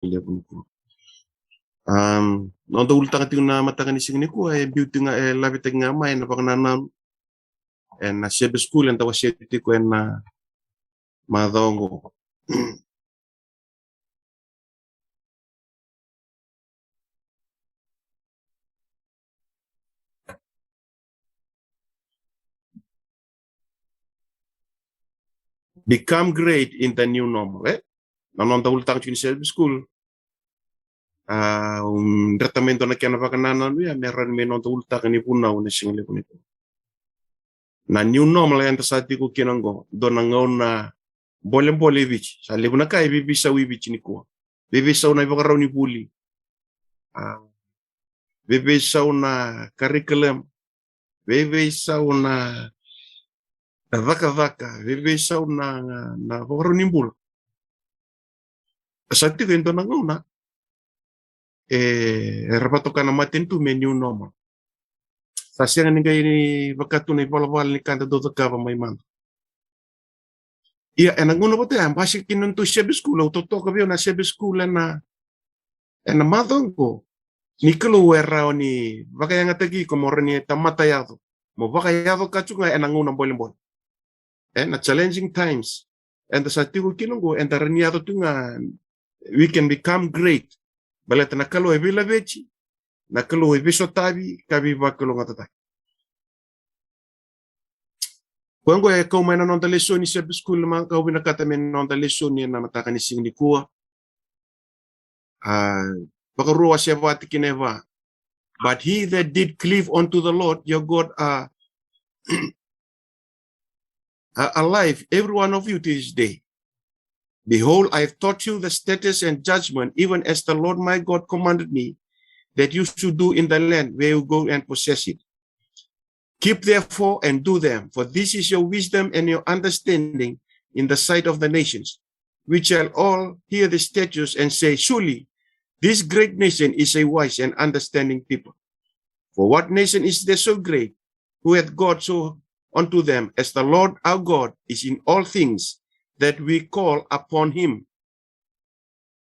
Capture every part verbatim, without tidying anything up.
levu nikua. Am, noda ulutaga tiko na mataka ni siga nikua, e biu tiko ga, e lavetaki ga mai na vakanananu ena Sabbath School eda wasea tiko ena macawa oqo. Become great in the new normal, e? Na noda ulutaga tiko ni Sabbath School. A, um, dreta mai dua na kena vakanananu ya me rawa ni mai noda ulutaga ni vunau ena siga levu nikua. Na new normal eda sa tiko kina oqo, dua na gauna bolebole e Viti. Sa levu na ka e veiveisau e Viti nikua. Veiveisau na ivakarau ni vuli. A, veiveisau na curriculum. Veiveisau na, na cakacaka. Veiveisau na, na, na vakarau ni bula. Sa tiko e dua na gauna e, era vakatoka na matanitu me new normal. Sa sega ni qai vaka tu na ivalavala ni ka eda dau cakava mai mada. Ia, ena gauna vata ya, basika kina na nodatou Sabbath School, au totoka vei au na Sabbath School ena, ena macawa oqo. Ni Kalou e rawa ni vakayagataki iko mo rawa ni tamata yaco. Mo vakayaco ka tu ga ena gauna bolebole. E, na challenging times eda sa tiko kina oqo, eda rawa ni yaco tu ga, we can become great. Baleta na Kalou e veilaveti, na Kalou e veisotavi ka veivakalougatataki. Koya oqo e kau mai na noda lesoni Sabbath School, ma kau vinakata me noda lesoni ena mataka ni siga nikua. A, Vakarua wase va tikina e va. But he that did cleave unto the Lord your God are, are alive, every one of you, to this day. Behold, I have taught you the statutes and judgment, even as the Lord my God commanded me, that you should do in the land where you go and possess it. Keep therefore and do them, for this is your wisdom and your understanding in the sight of the nations, which shall all hear the statutes and say, surely this great nation is a wise and understanding people. For what nation is there so great, who hath God so unto them as the Lord our God is in all things that we call upon him?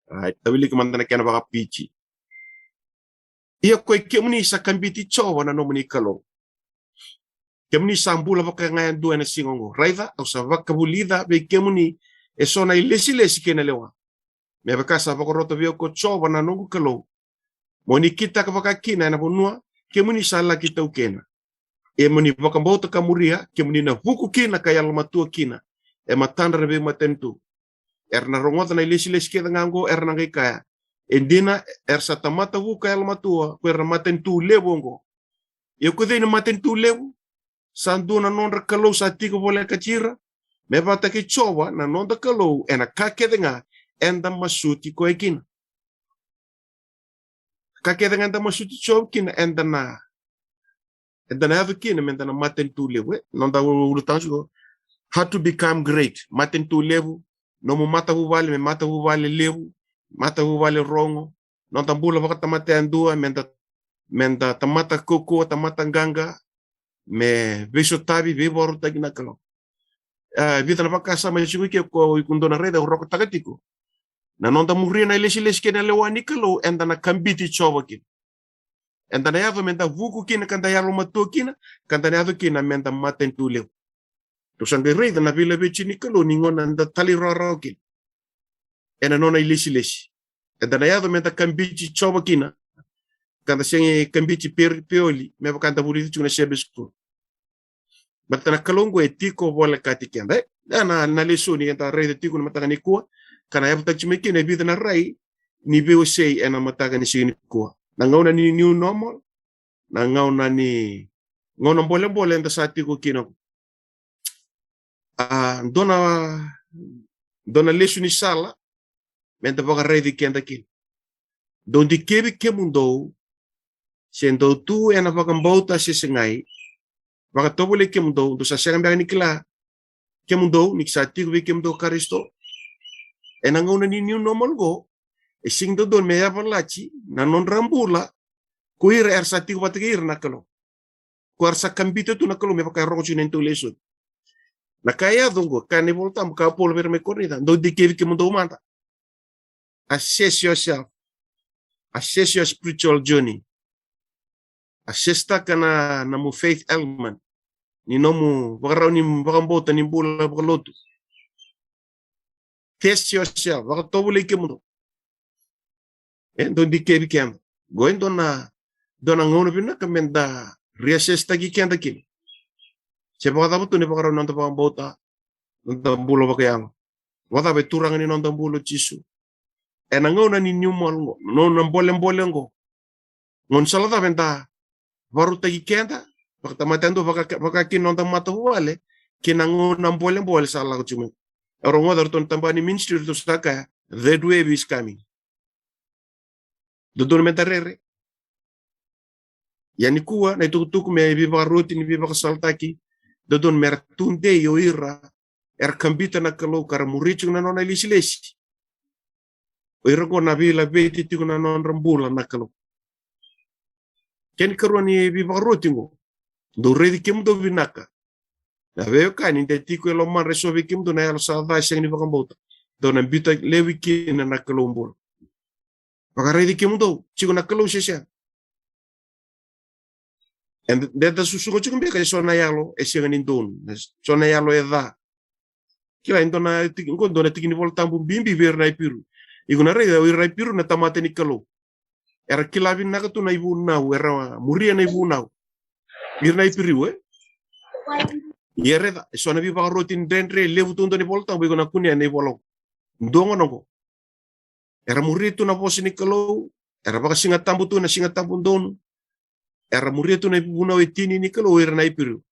Right, au wilika mada na kena vakaPiji. Ia koi kemuni sa kabiti Jiova na nomuni Kalou. Kemuni sa bula vaka ga yadua ena siga oqo. Raica, au sa vakavulica vei kemuni eso na ilesilesi kei na lewa. Me vaka sa vakarota vei au ko Jiova na noqu Kalou. Mo ni kitaka vaka kina ena vanua kemuni sa laki taukena. Ia mo ni vakabauta ka muria, kemuni na vuku kina ka yalomatua kina e matadra na veimatanitu. Era na rogoca na ilesilesi kece ga oqo, era na qai kaya, e dina, era sa tamata vuku ka yalomatua ko ira na matanitu levu oqo. Ia ko cei na matanitu levu? Sa dua na nodra Kalou sa tiko volekati ira, me vata kei Jiova na noda Kalou ena ka kece ga eda masuti koya kina. Ka kece ga eda masuti Jiova kina, eda na, eda na yaco kina meda na matanitu levu, e? Noda ulutaga tiko, how to become great. Matanitu levu, nomu matavuvale me matavuvale levu, matavuvale rogo. Noda bula vakatamata yadua, meda, meda tamata kaukauwa, tamata qaqa, me veisotavi, veivakarautaki na Kalou. A, vica na vakasama e tiko ke ko iko dua na raica, au rokotaka tiko. Na noda muria na ilesilesi kei na lewa ni Kalou, eda na kabiti Jiova kina. Eda na yaco meda vuku kina ka da yalomatua kina, ka da na yaco kina meda matanitu levu. Tou sa qai raica na veilaveti ni Kalou ni gauna eda talairawarawa kina ena nona ilesilesi. Eda na yaco meda kabiti Jiova kina, ka da sega ni kabiti Pe-, Peoli, me vaka da vulica tiko na Sabbath School. Baleta na Kalou oqo e tiko volekati keda, e? E na, na lesoni eda raica tiko na mataka nikua, ka na yavutaki mai kina e vica na rai ni veiwasei ena mataka ni siga nikua. Na gauna ni new normal, na gauna ni, gauna bolebole eda sa tiko kina. A, dua na, dua na lesu ni sala meda vakaraici keda kina. Dou dikevi kemudou, se dou tu ena vakabauta se segai, vakatovolei kemudou, dou sa sega beka ni kila kemudou ni sa tiko vei kemudou Karisito. Ena gauna ni new normal qo, e sega ni dodonu me yavalati na nodra bula ko ira era sa tiko vata kei ira na Kalou. Ko era sa kabita tu na Kalou, me vaka e rogo tiko na neitou lesoni. Na ka e yaco oqo, kaya na iVolatabu, kaya o Paula vei ira mai Korinica, dou dikevi kemudou mada. Assess yourself. Assess your spiritual journey. Assess-taka na, na nomu faith element. Ni nomu vakarau ni vakabauta ni bula vakalotu. Test yourself. Vakatovolei kemudou. E dau dikevi keda. Qo e dua na, dua na gauna vinaka meda reassess-taki keda kina. Se vakacava tu ni vakarau na noda vakabauta, noda bula vakayalo. Vakacava e Turaga ni noda bula o Jisu. Ena gauna ni new normal qo, na bolebole qo. Gauna sala cava eda vakarautaki keda, vakatamata yadua, vaka, vaka kina noda matavuvale, kina gauna bolebole sa lako tiko mai. Au rogoca ratou na tabana ni ministry ratou sa kaya, third wave is coming. Dodonu meda rere. Ia nikua, na itukutuku me veivakaroti ni veivakasalataki, dodonu mera tudei o ira era kabita na Kalou ka ra muri tiko na nona ilesilesi. O ira qo na veilaveti tiko na nodra bula na Kalou. Kena ikarua ni veivakaroti qo, dou raici kemudou vinaka. Na veiwekani, de tiko e lomadra eso vei kemudou na yalo sa ca, e sega ni vakabauta. Dou na biuta laivi kina na Kalou bula. Vakaraici kemudou, tiko na Kalou se sega. Eda, eda susuga tiko beka eso na yalo e sega ni donu, eso na yalo e ca. Kila, e dua na tiki, qo dua na tiki ni Vola Tabu bibi vei ira na Iperiu. Iko na raica, o ira na Iperiu na tamata ni Kalou. Era kila vinaka tu na ivunau, era muria na ivunau. Ira na Iperiu, e? Ia raica, eso na veivakaroti dredre levu tu dua ni Vola Tabu, iko na kunea na ivola qo. Dua gona qo. Era muri tu na vosa ni Kalou, era vakasigatabu tu na Siga Tabu donu, era muria tu na ivunau e tini ni Kalou, ira na Iperiu.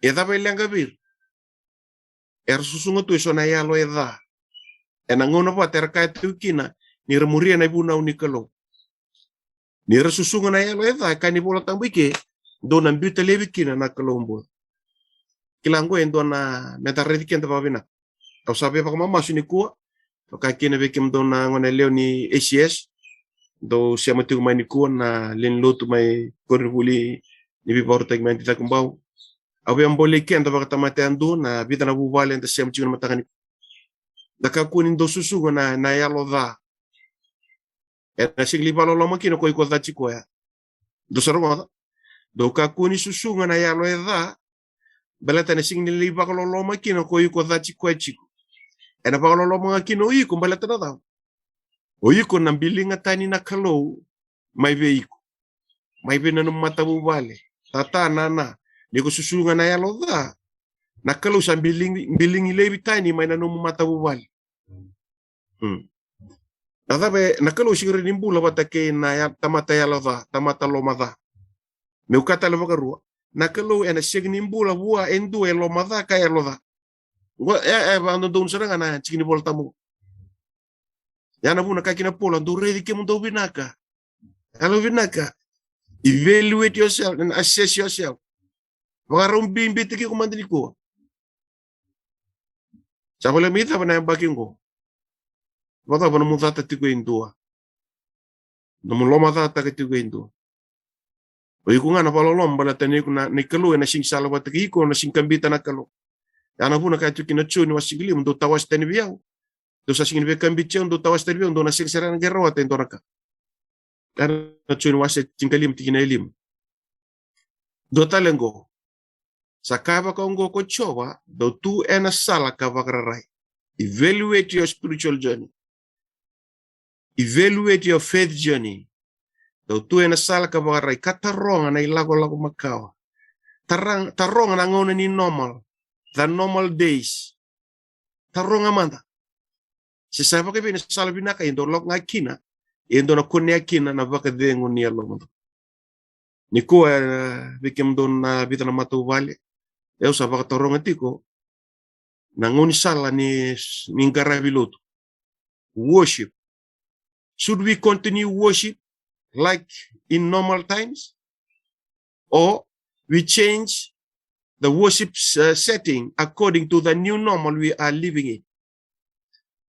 E cava e leqa vei ira? Era susuga tu eso na yalo e ca. Ena gauna vata era kaya tu kina ni ra muria na ivunau ni Kalou. Ni ra susuga na yalo e ca, e kaya na iVola Tabu i ke, dou na biuta laivi kina na Kalou bula. Kila qo e dua na meda raici keda vakavinaka. Au sa via vakamamasu nikua, vaka kina vei kemudou na gone yalewa ni A C S, dou sema tiko mai nikua, na lewe ni lotu mai koronivuli ni veivakarautaki mai Cakobau. Au via bolei keda vakatamata yadua, na vica na vuvale eda sema tiko na mataka nikua. Da kakua ni dau susuga na, na yalo ca. Ena sega ni lai vakaloloma kina ko iko ca tiko ya. Dou sa rogoca? Dou kakua ni susuga na yalo e ca, baleta ena sega ni lai vakaloloma kina ko iko ca tiko ya tiko. Ena vakaloloma ga kina o iko, baleta na cava? O iko na biliga tani na Kalou mai vei iko, mai vei na nomu matavuvale. Tata, nana, ni ko susuga na yalo ca, na Kalou sa biligi, biligi laivi tani mai na nomu matavuvale. Hmm. Na cava e, na Kalou sega ni bula vata kei na ya, tamata yalo ca, tamata loma ca. Meu kaya tale vakarua, na Kalou ena sega ni bula vua e dua e loma ca ka yalo ca. Qo e, e vakadodonu sara ga na tiki ni Vola Tabu. Ya na vuna kaya kina Paula, dou raici kemudou vinaka. Yalo vinaka. Evaluate yourself and assess yourself. Vakarau bibitaki iko mada nikua. Sa voleka me cava na yabaki qo? Vakacava nomu cata tiko e dua? Nomu lomacataka tiko e dua? O iko ga na vakaloloma, baleta ni iko na, ni Kalou ena sega ni sala vata kei iko, na sega ni kabita na Kalou. Ya na vuna kaya tu kina Joni wase tinikalima, dou tawase tani vei au. Dou sa sega ni veikabiti au, dou tawase tani vei au, dou na sega sara ga ni rawata e dua na ka. Kaya na Joni wase tinikalima tikina e lima. Dua tale qo. Sa kaya vaka oqo ko Jiova, dou tu ena sala ka vakararai. Evaluate your spiritual journey. Evaluate your faith journey. Dou tu ena sala ka vakararai, ka taroga na ilakolako makawa. Tarang-, taroga na gauna ni normal, the normal days. Taroga mada. Se sa vakaevei na sala vinaka e dau lako ga kina, e dau na kunea kina na vakacegu ni yalomada. Nikua, e, vei kemudou na vica na matavuvale, au sa vakataroga tiko na gaunisala ni, ni qaravi lotu. Worship. Should we continue worship like in normal times? Or we change the worship, uh, setting according to the new normal we are living in?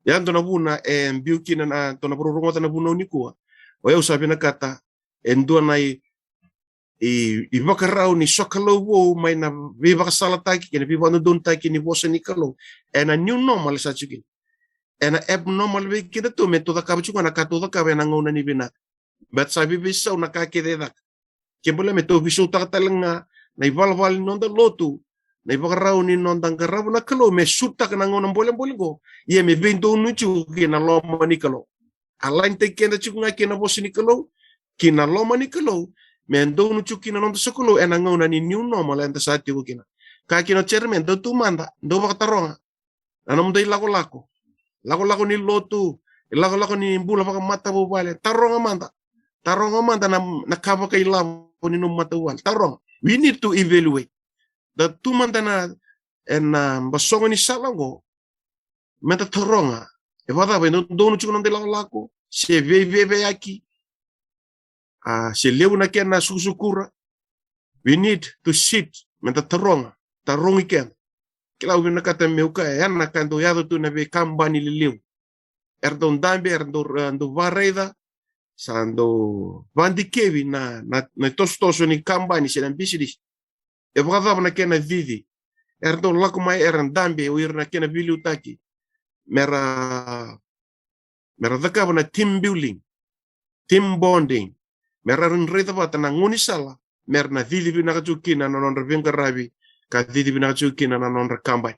Ya dua na vuna e biu kina na, dua na vakarorogo na vunau nikua. O yau sa vinakata e dua na i, i, ivakarau ni sokalou vou mai na veivakasalataki kei na veivakadodonutaki ni vosa ni Kalou ena new normal sa tiko kina. ena abnormal vei keda tu me tu cakava tiko na ka tu cakava ena gauna ni vinaka. But sa veiveisau na ka kece e caka. Ke bole me tu veisautaka tale ga na ivalavala ni noda lotu, na ivakarau ni noda qarava na Kalou me sutaka na gauna bolebole qo, ia me veidonu tiko ki na loma ni Kalou. A lainitaki keda tiko ga ki na vosa ni Kalou, ki na loma ni Kalou, me donu tiko ki na noda sokalou ena gauna ni new normal eda sa tiko kina. Ka kina o Jeremaia, dou tu mada, dou vakataroga. Na nomudou ilakolako, lakolako ni lotu, ilakolako ni bula vakamatavuvale, taroga mada. Taroga mada na, na ka vakailavo ni nomu matavuvale. Taroga. We need to evaluate. Da tu mada na, ena basogo ni sala qo, meda taroga. E vakacava, e donu tiko na noda ilakolako, se veiveveyaki, a, se levu na kena sukusukura. We need to sit, meda taroga, tarogi keda. Kila, au vinakata meu kaya, ya na ka dau yaco tu na veikabani lelevu. Era dau dabe, era dau, e, dau varaica, sa dau vadikevi na, na, na tosotoso ni kabani se na bisinisi. E vakacava na kena cici? Era dau lako mai, era dabe o ira na kena veiliutaki. Mera, mera cakava na team building, team bonding. Mera raica vata na gaunisala, mera na cici vinaka tiko kina na nodra veiqaravi, ka cici vinaka tiko kina na nodra kabani.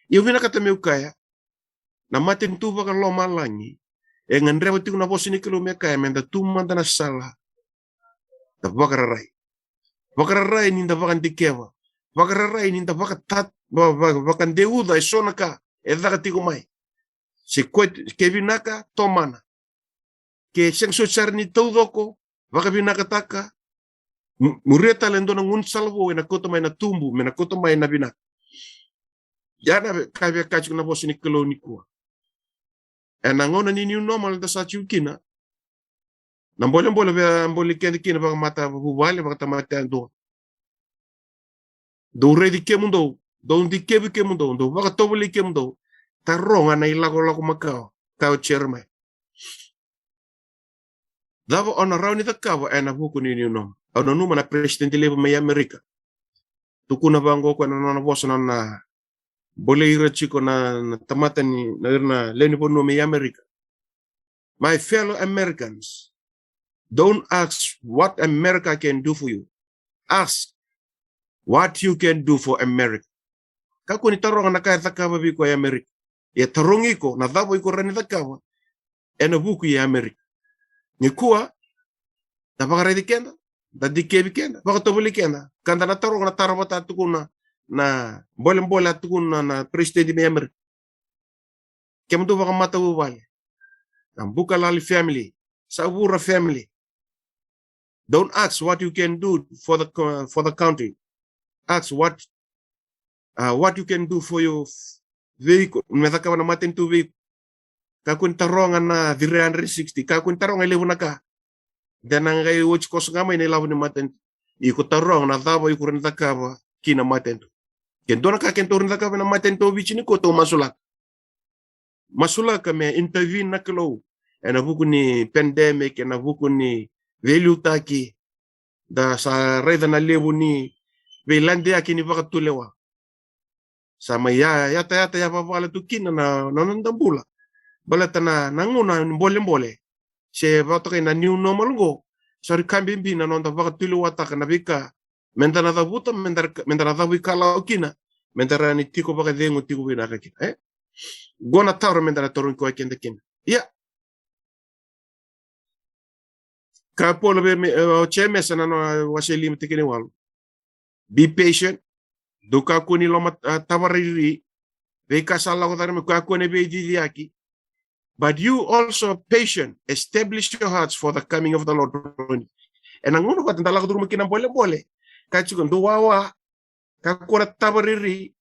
Ia au vinakata meu kaya, na matanitu vakalomalagi, e gadreva tiko na vosa ni Kalou me kaya, meda tu mada na sala da vakararai. Vakararai ni da vakadikeva. Vakararai ni da vakata-, va-, va-, vakadeuca eso na ka e caka tiko mai. Se koya, ke vinaka, tomana. Ke sega soti sara ni taucoko, vakavinakataka. M-, muria tale e dua na gaunisala vou ena kauta mai na tubu, me na kauta mai na vinaka. Ya na ve-, ka e via kaya tiko na vosa ni Kalou nikua. Ena gauna ni new normal da sa tiko kina, na bolebole via bole keda kina vakamatavuvale, vakatamata yadua. Dou raici kemudou, dou dikevi kemudou, dou vakatovolei kemudou. Taroga na ilakolako makawa, kaya o Jeremaia. Cava o na rawa ni cakava ena vuku ni new normal? Au nanuma na peresitedi levu mai Amerika, tukuna vaqo o koya na nona vosa, na nona bolei ira tiko na, na tamata ni, na ira na lewe ni vanua mai Amerika. My fellow Americans, don't ask what America can do for you. Ask what you can do for America. Kakua ni taroga na ka e cakava vei iko e Amerika. Ia tarogi iko na cava iko rawa ni cakava ena vuku i Amerika. Nikua, da vakaraici keda, da dikevi keda, vakatovolei keda, ka da na taroga na taro vata a tukuna, na bolebole a tukuna na peresitedi mai Amerika. Kemudou vakamatavuvale, na Bukalali family, Savura family, don't ask what you can do for the co-, for the country. Ask what, uh, what you can do for your, vei iko, me cakava na matanitu vei iko. Kakua ni taroga na three hundred sixty, kakua ni taroga e levu na ka. Da na qai oti koso ga mai na ilavo ni matanitu. Iko taroga na cava iko rawa ni cakava ki na matanitu. Ke dua na ka ke dua rawa ni cakava na matanitu o Viti nikua, tou masulaka. Masulaka me intervene na Kalou ena vuku ni pandemic, ena vuku ni veiliutaki. Da sa raica na levu ni veiladeyaki ni vakatulewa. Sa mai ya, yatayata yavavala tu kina na, na noda bula. Baleta na, na gauna ni bolebole, se vakatokai na new normal qo, sa rui ka bibi na noda vakatulewataka na veika meda na cavuta, meda, meda na cavuikalawa kina, meda rawa ni tiko vakacegu, tiko vinaka kina, e? Qo na taro meda na tarogi koya keda kina. Ia. Kaya o Paula vei, me, e, o Jemesa na nona wase lima tikina e walu. Be patient. Dou kakua ni loma, a, tavariri. Veika sa lako cake mai, kakua ni veiciciyaki. But you also patient, establish your hearts for the coming of the Lord. Ena gauna vata da lako curuma kina bolebole. Ka tiko dou wawa, kakua na tavariri,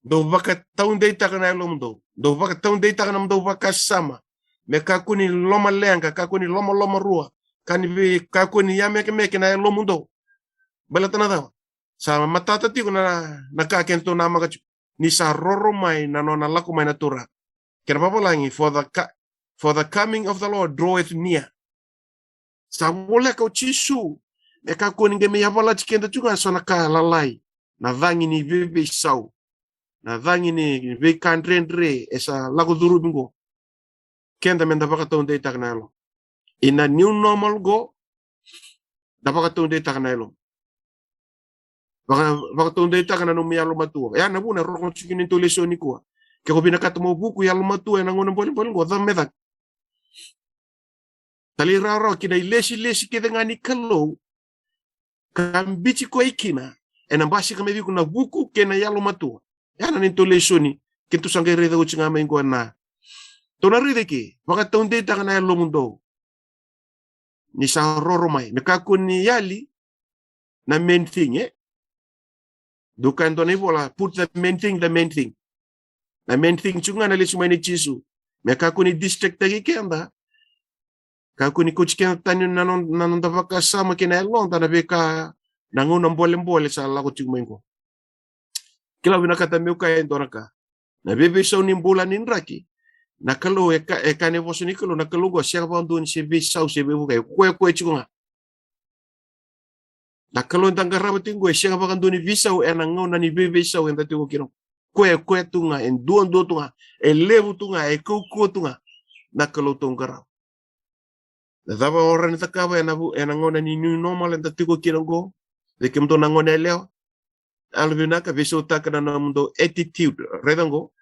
dou vakataudeitaka na yalomudou, dou vakataudeitaka na nomudou vakasama, me kakua ni lomaleqa, kakua ni lomalomarua, ka ni vei, kakua ni yamekemeke na yalomudou. Baleta na cava? Sa matata tiko na, na ka kedatou namaka tiko. Ni sa roro mai na nona lako mai na Turaga. Kena vavalagi, for the ca-, for the coming of the Lord draweth near. Sa voleka o Jisu me kakua ni qai mai yavalati keda tu ga so na ka lalai, na cagi ni veiveisau, na cagi ni veika dredre e sa lako curumi qo. Keda me da vakataudeitaka na yalo. Ena new normal qo, da vakataudeitaka na yalo. Vaka, vakataudeitaka na nomu yalomatua. Ia na vuna rogo tiko ni tou lesoni nikua. Ke ko vinakata mo vuku yalomatua ena gauna bolebole qo, cava me caka? Talairawarawa ki na ilesilesi kece ga ni Kalou, ka biuti koya kina, ena basika mai vei iko na vuku kei na yalomatua. Ia na neitou lesoni, keitou sa qai raica oti ga mai qo na. Tou na raica ke, vakataudeitaka na yalomudou. Ni sa roro mai, me kakua ni yali na main thing, e? Dou kaya e dua na ivola, put the main thing, the main thing. Na main thing tiko ga na lesu mai nei Jisu. Me kakua ni distract-taki keda. Kakua ni kauti keda tani na no-, na noda vakasama kei na yaloda na veika na gauna bolebole sa lako tiko mai qo. Kila, vinakata meu kaya e dua na ka. Na veiveisau ni bula ni draki. Na Kalou e ka, e kaya na vosa ni Kalou, na Kalou qo sega vakadua ni se veisau, se veivuke, e koya koya tiko ga. Na Kalou eda qarava tiko qo e sega vakadua ni veisau ena gauna ni veiveisau eda tiko kina. Koya, koya tu ga, e duadua tu ga, e levu tu ga, e kaukauwa tu ga. Na Kalou tou qarava. Na cava o rawa ni cakava ena vu-, ena gauna ni new normal eda tiko kina qo? Vei kemudou na gone yalewa, yalovinaka, veisautaka na nomudou attitude. Raica qo,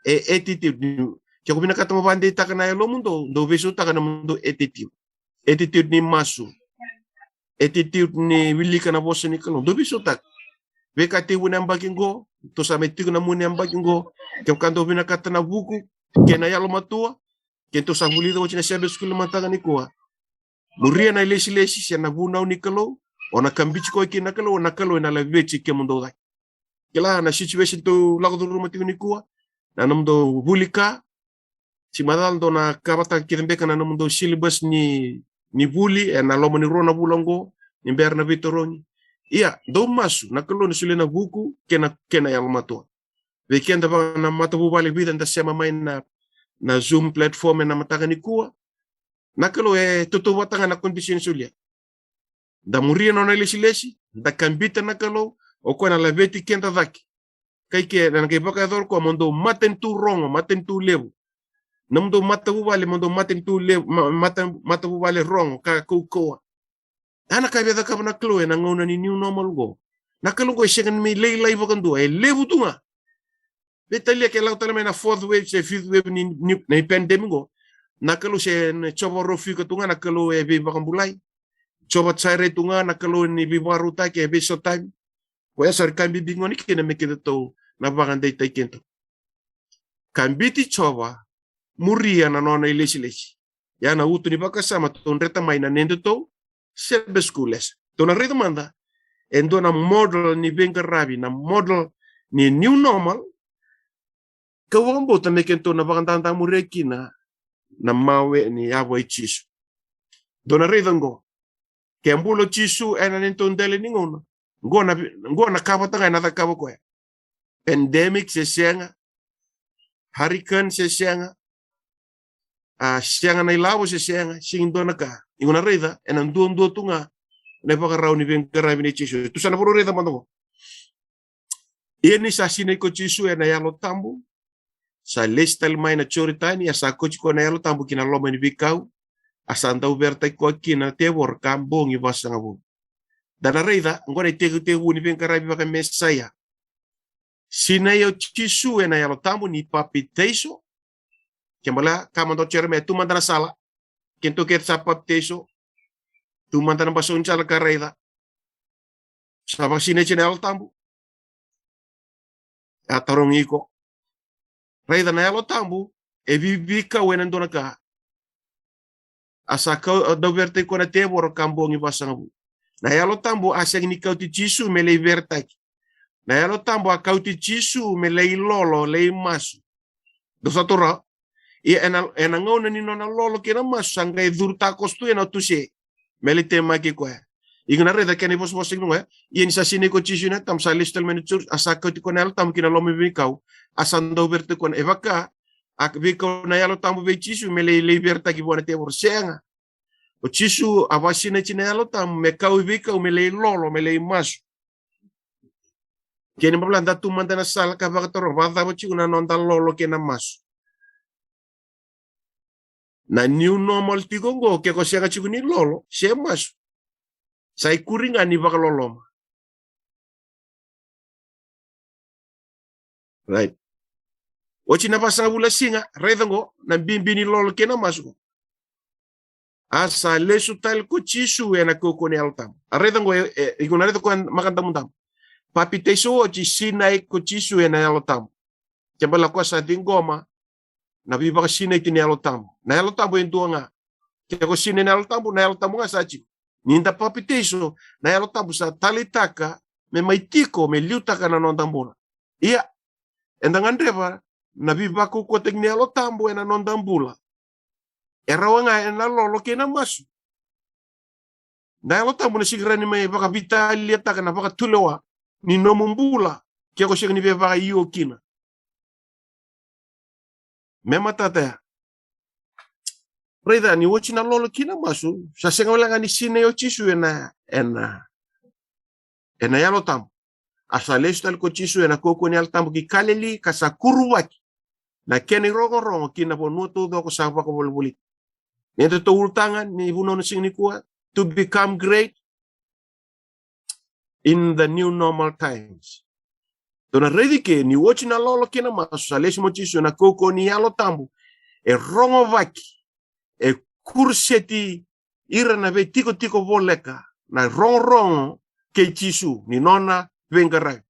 e attitude. Ke ko vinakata mo vakadeitaka na yalomudou, dou veisautaka na nomudou attitude. Attitude ni masu. Attitude ni wilika na vosa ni Kalou. Dou veisautaka. Veika tekivu na yabaki qo, tou sa mai tiko na mua ni yabaki qo. Kevaka dou vinakata na vuku kei na yalomatua, keitou sa vulica oti na Sabbath School mataka nikua. Muria na ilesilesi se na vunau ni Kalou, o na ka biuti koya kina na Kalou, o na Kalou ena laveti kemudou cake. Kila na situation tou lako curuma tiko nikua, na nomudou vuli ka, se macala dou na kavata kece beka na nomudou syllabus ni, ni vuli, ena loma ni rua na vula qo, ni bera na veitarogi. Ia, dou masu, na Kalou na solia na vuku, kei na, kei na yalomatua. Vei keda vaka na matavuvale vica da sema mai na, na Zoom platform ena mataka nikua. Na Kalou e tautauvata ga na condition e solia. Da muria na nona ilesilesi, da kabita na Kalou, o koya na laveti keda cake. Kai ke, na qai vakayacora o koya mo dou matanitu rogo, matanitu levu. Nomudou matavuvale, mo dou matanitu levu, ma-, mata-, matavuvale rogo, ka kaukauwa. A na ka e via cakava na Kalou ena gauna ni new normal qo. Na Kalou qo e sega ni mai lailai vakadua, e levu tu ga. Veitalia ke lako tale mai na fourth wave se fifth wave ni, ni, ni pandemic qo. Na Kalou se na Jiova Rofika tu ga, na Kalou e veivakabulai. Jiova Jaire tu ga, na Kalou ni veivakarautaki, e veisautaki. Koya sa rui ka bibi gone kina me kedatou na vakadeitaki kedatou. Kabiti Jiova, muria na nona ilesilesi. Ia na uto ni vakasama tou dreta mai na nodatou Sabbath School lesson. Tou na raica mada e dua na model ni veiqaravi, na model ni new normal. Kau vakabauta me kedatou na vakadadamuria kina na mawe ni yavu i Jisu. Tou na raica qo. Ke bula o Jisu ena nodatou dela ni gauna, qo na, qo na ka vata ga ena cakava o koya. Pandemic se sega, hurricane se sega, a sega na ilavo se sega, sega ni dua na ka. Iko na raica ena duadua tu ga na ivakarau ni veiqaravi nei Jisu. Tou sa na vakarau raica mada qo. Ia ni sa sinai ko Jisu ena Yalo Tabu, sa lesi tale mai na Joritani, a sa kauti koya na Yalo Tabu ki na loma ni veikau, a sa dauveretaki koya kina na tevoro ka bogi vasagavulu. Da na raica qo na itekitekivu ni veiqaravi vakaMesaia. Sinai o Jisu ena Yalo Tabu ni papitaiso. Ke bale, ka mada o Jeremaia, tu mada na sala. Kedatou kece sa papitaiso. Tu mada na basau ni sala ka raica. Sa vakasinaiti ena Yalo Tabu. A tarogi iko. Raica na Yalo Tabu e veiveikau ena dua na ka. A sa kau, a dauveretaki koya na tevoro ka bogi vasagavulu. Na Yalo Tabu a sega ni kauti Jisu me lai veretaki. Na Yalo Tabu a kauti Jisu me lai lolo, lai masu. Dou sa taura. Ia ena, ena gauna ni nona lolo kei na masu, sa qai curu takoso tu ena tuse me lai temaki koya. Iko na raica kena ivosavosa kina qo, e? Ia ni sa sinai ko Jisu ena Yalo Tabu, sa lesu tale mai na Jisu, a sa kauti koya na Yalo Tabu ki na loma ni veikau, a sa dauveretaki koya na, e vaka a veikau na Yalo Tabu vei Jisu me lai, lai veretaki vua na tevoro. Sega. O Jisu a vakasinaiti na Yalo Tabu me kau i veikau me lai lolo, me lai masu. Kena ibalebale da tu mada na sala ka vakataroga, vakacava tiko na noda lolo kei na masu. Na new normal tiko qo, ke ko sega tiko ni lolo se masu, sa ikuri ga ni vakaloloma. Right. Oti na vasagavulu na siga, raica qo na bibi ni lolo kei na masu qo. A sa lesu tale ko Jisu ena kaukauwa ni Yalo Tabu. A raica qo, e, e, iko na raica ko Makadamudamu. Papitaiso oti, sinai ko Jisu ena Yalo Tabu. Ke bala ko sa ciqoma na veivakasinaiti ni Yalo Tabu. Na Yalo Tabu e dua ga. Ke ko sinai na Yalo Tabu, na Yalo Tabu ga sa tiko. Ni da papitaiso, na Yalo Tabu sa taleitaka me mai tiko, me liutaka na noda bula. Ia, eda gadreva na veivakaukauwataki ni Yalo Tabu ena noda bula. E rawa ga ena lolo kei na masu. Na Yalo Tabu na sega ni rawa ni mai vakavitaliataka na vakatulewa ni nomu bula ke ko sega ni via vakaio kina. Me matata ya. Raica ni oti na lolo kei na masu, sa sega wale ga ni sinai o Jisu ena, ena, ena Yalo Tabu. A sa lesu tale ko Jisu ena kaukauwa ni Yalo Tabu ki Kaleli, ka sa kuruvaki na kena irogorogo ki na vanua taucoko sa vakavolivolita. Ni da tou ulutaga ni vunau na siga nikua, to become great in the new normal times. Tou na raici ke ni oti na lolo kei na masu, sa lesu mai o Jisu ena kaukauwa ni Yalo Tabu. E rogovaki, e kuruseti ira na veitikotiko voleka na rogorogo kei Jisu ni nona veiqaravi.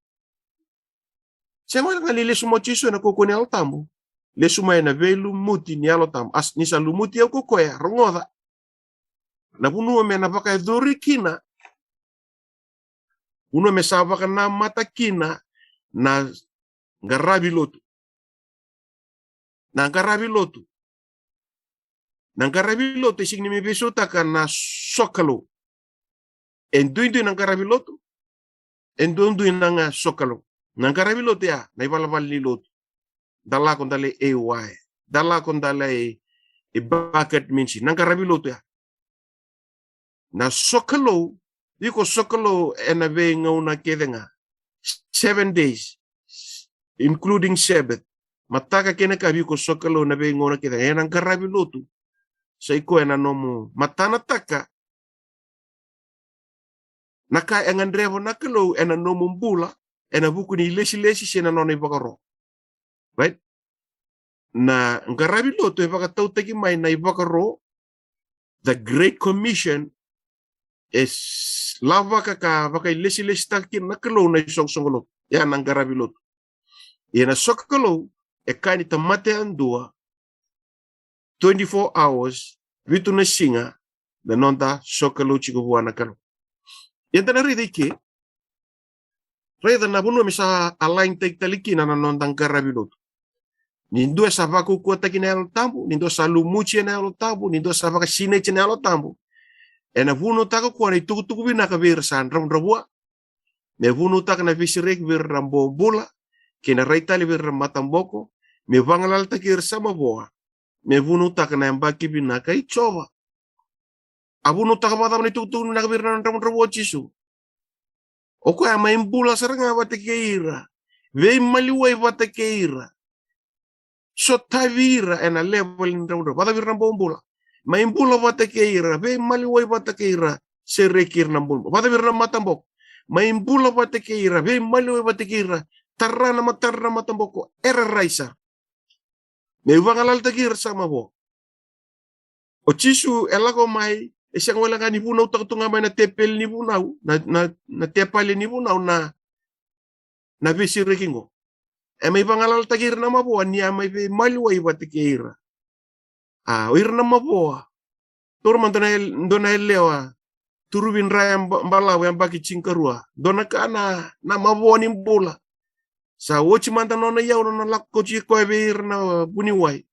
Se mai ga ni lesu mai o Jisu ena kaukauwa ni Yalo Tabu, lesu mai ena veilumuti ni Yalo Tabu. A sa, ni sa lumuti au ko koya, rogoca. Na vanua me na vakayacori kina, vanua me sa vakanamata kina na qaravi lotu. Na qaravi lotu. Na qaravi lotu e sega ni me veisautaka na sokalou. E duidui na qaravi lotu, e duidui na ga sokalou. Na qaravi lotu ya na ivalavala ni lotu. Da lako da lai A Y, da lako da lai, e, bucket minsi. Na qaravi lotu ya. Na sokalou, iko sokalou ena veigauna kece ga. Seven days, including Sabbath. Mataka kei na yakavi iko sokalou ena veigauna kece ga. Ena qaravi lotu, sa iko ena nomu matanataka na ka e gadreva na Kalou ena nomu bula, ena vuku ni lesilesi se na nona ivakaro. Right? Na qaravi lotu e vakatautaki mai na ivakaro, the Great Commission, e s-, lavaka ka vakailesilesitaka kina na Kalou na isoqosoqo lotu. Ia na qaravi lotu. Ia na sokalou e ka ni tamata yadua, twenty-four hours, vitu na siga, na noda sokalou tiko vua na Kalou. Ia da na raica i ke, raica na vanua me sa align-taki tale kina na noda qaravi lotu. Ni dua sa vakaukauwataki na Yalo Tabu, ni dua sa lumuti ena Yalo Tabu, ni dua sa vakasinaiti ena Yalo Tabu, ena vunautaka o koya na itukutuku vinaka vei ira sa dravudravua, me vunautaka na veisereki vei ira na bobula, kei na rai tale vei ira na mataboko, me vagalalataki ira sa mavoa, me vunautaka na yabaki vinaka i Jiova. A vunautaka vakacava na itukutuku vinaka vei ira na dravudravua o Jisu? O koya mai bula sara ga vata kei ira, veimaliwai vata kei ira, sotavi ira ena level ni dravudravua. Vakacava vei ira na bobula? Mai bula vata kei ira, veimaliwai vata kei ira, sereki ira na bobula. Vakacava vei ira na mataboko? Mai bula vata kei ira, veimaliwai vata kei ira, tara na matadra na mataboko era rai sara. Me vagalalataki ira sa mavoa. O Jisu e lako mai, e sega wale ga ni vunautaka tu ga mai na tepeli ni vunau, na, na, na tepali ni vunau, na, na veisereki qo. E mai vagalalataki ira na mavoa ni a mai veimaliwai vata kei ira. A, o ira na mavoa. Taura mada na yal-, dua na yalewa, turuvi dra ya ba-, balavu, yabaki tinikarua. Dua na ka na, na mavoa ni bula. Sa oti mada nona iyau, nona lako oti koya vei ira na vuniwai.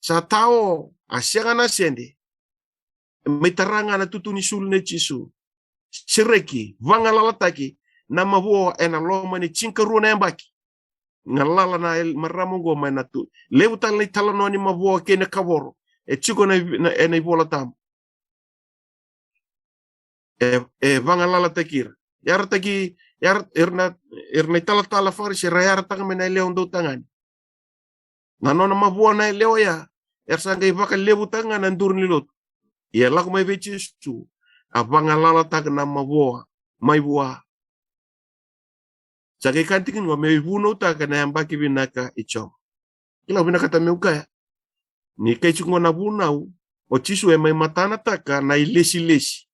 Sa tao, a sega na sede. Mai tara ga na tutu ni sulu nei Jisu. Sereki, vagalalataki na mavoa ena loma ni tinikarua na yabaki. Galala na el-, marama qo mai na tu. Levu tale na italanoa ni mavoa kei na kavoro e tiko na iv-, na, ena iVola Tabu. E, e vagalalataki ira. Yarataki, yara, ira na, ira na italatala Farisi era yarataka mai na yalewa dautagane. Na nona mavoa na yalewa ya, Era sa qai vakalevutaka ga na duru ni lotu. Ia lako mai vei Jisu, a vagalalataka na mavoa mai vua. Sa qai kaya tiko qo, me vunautaka na yabaki vinaka i Jiova. Kila, au vinakata meu kaya, ni kai tiko qo na vunau, o Jisu e mai matanataka na ilesilesi.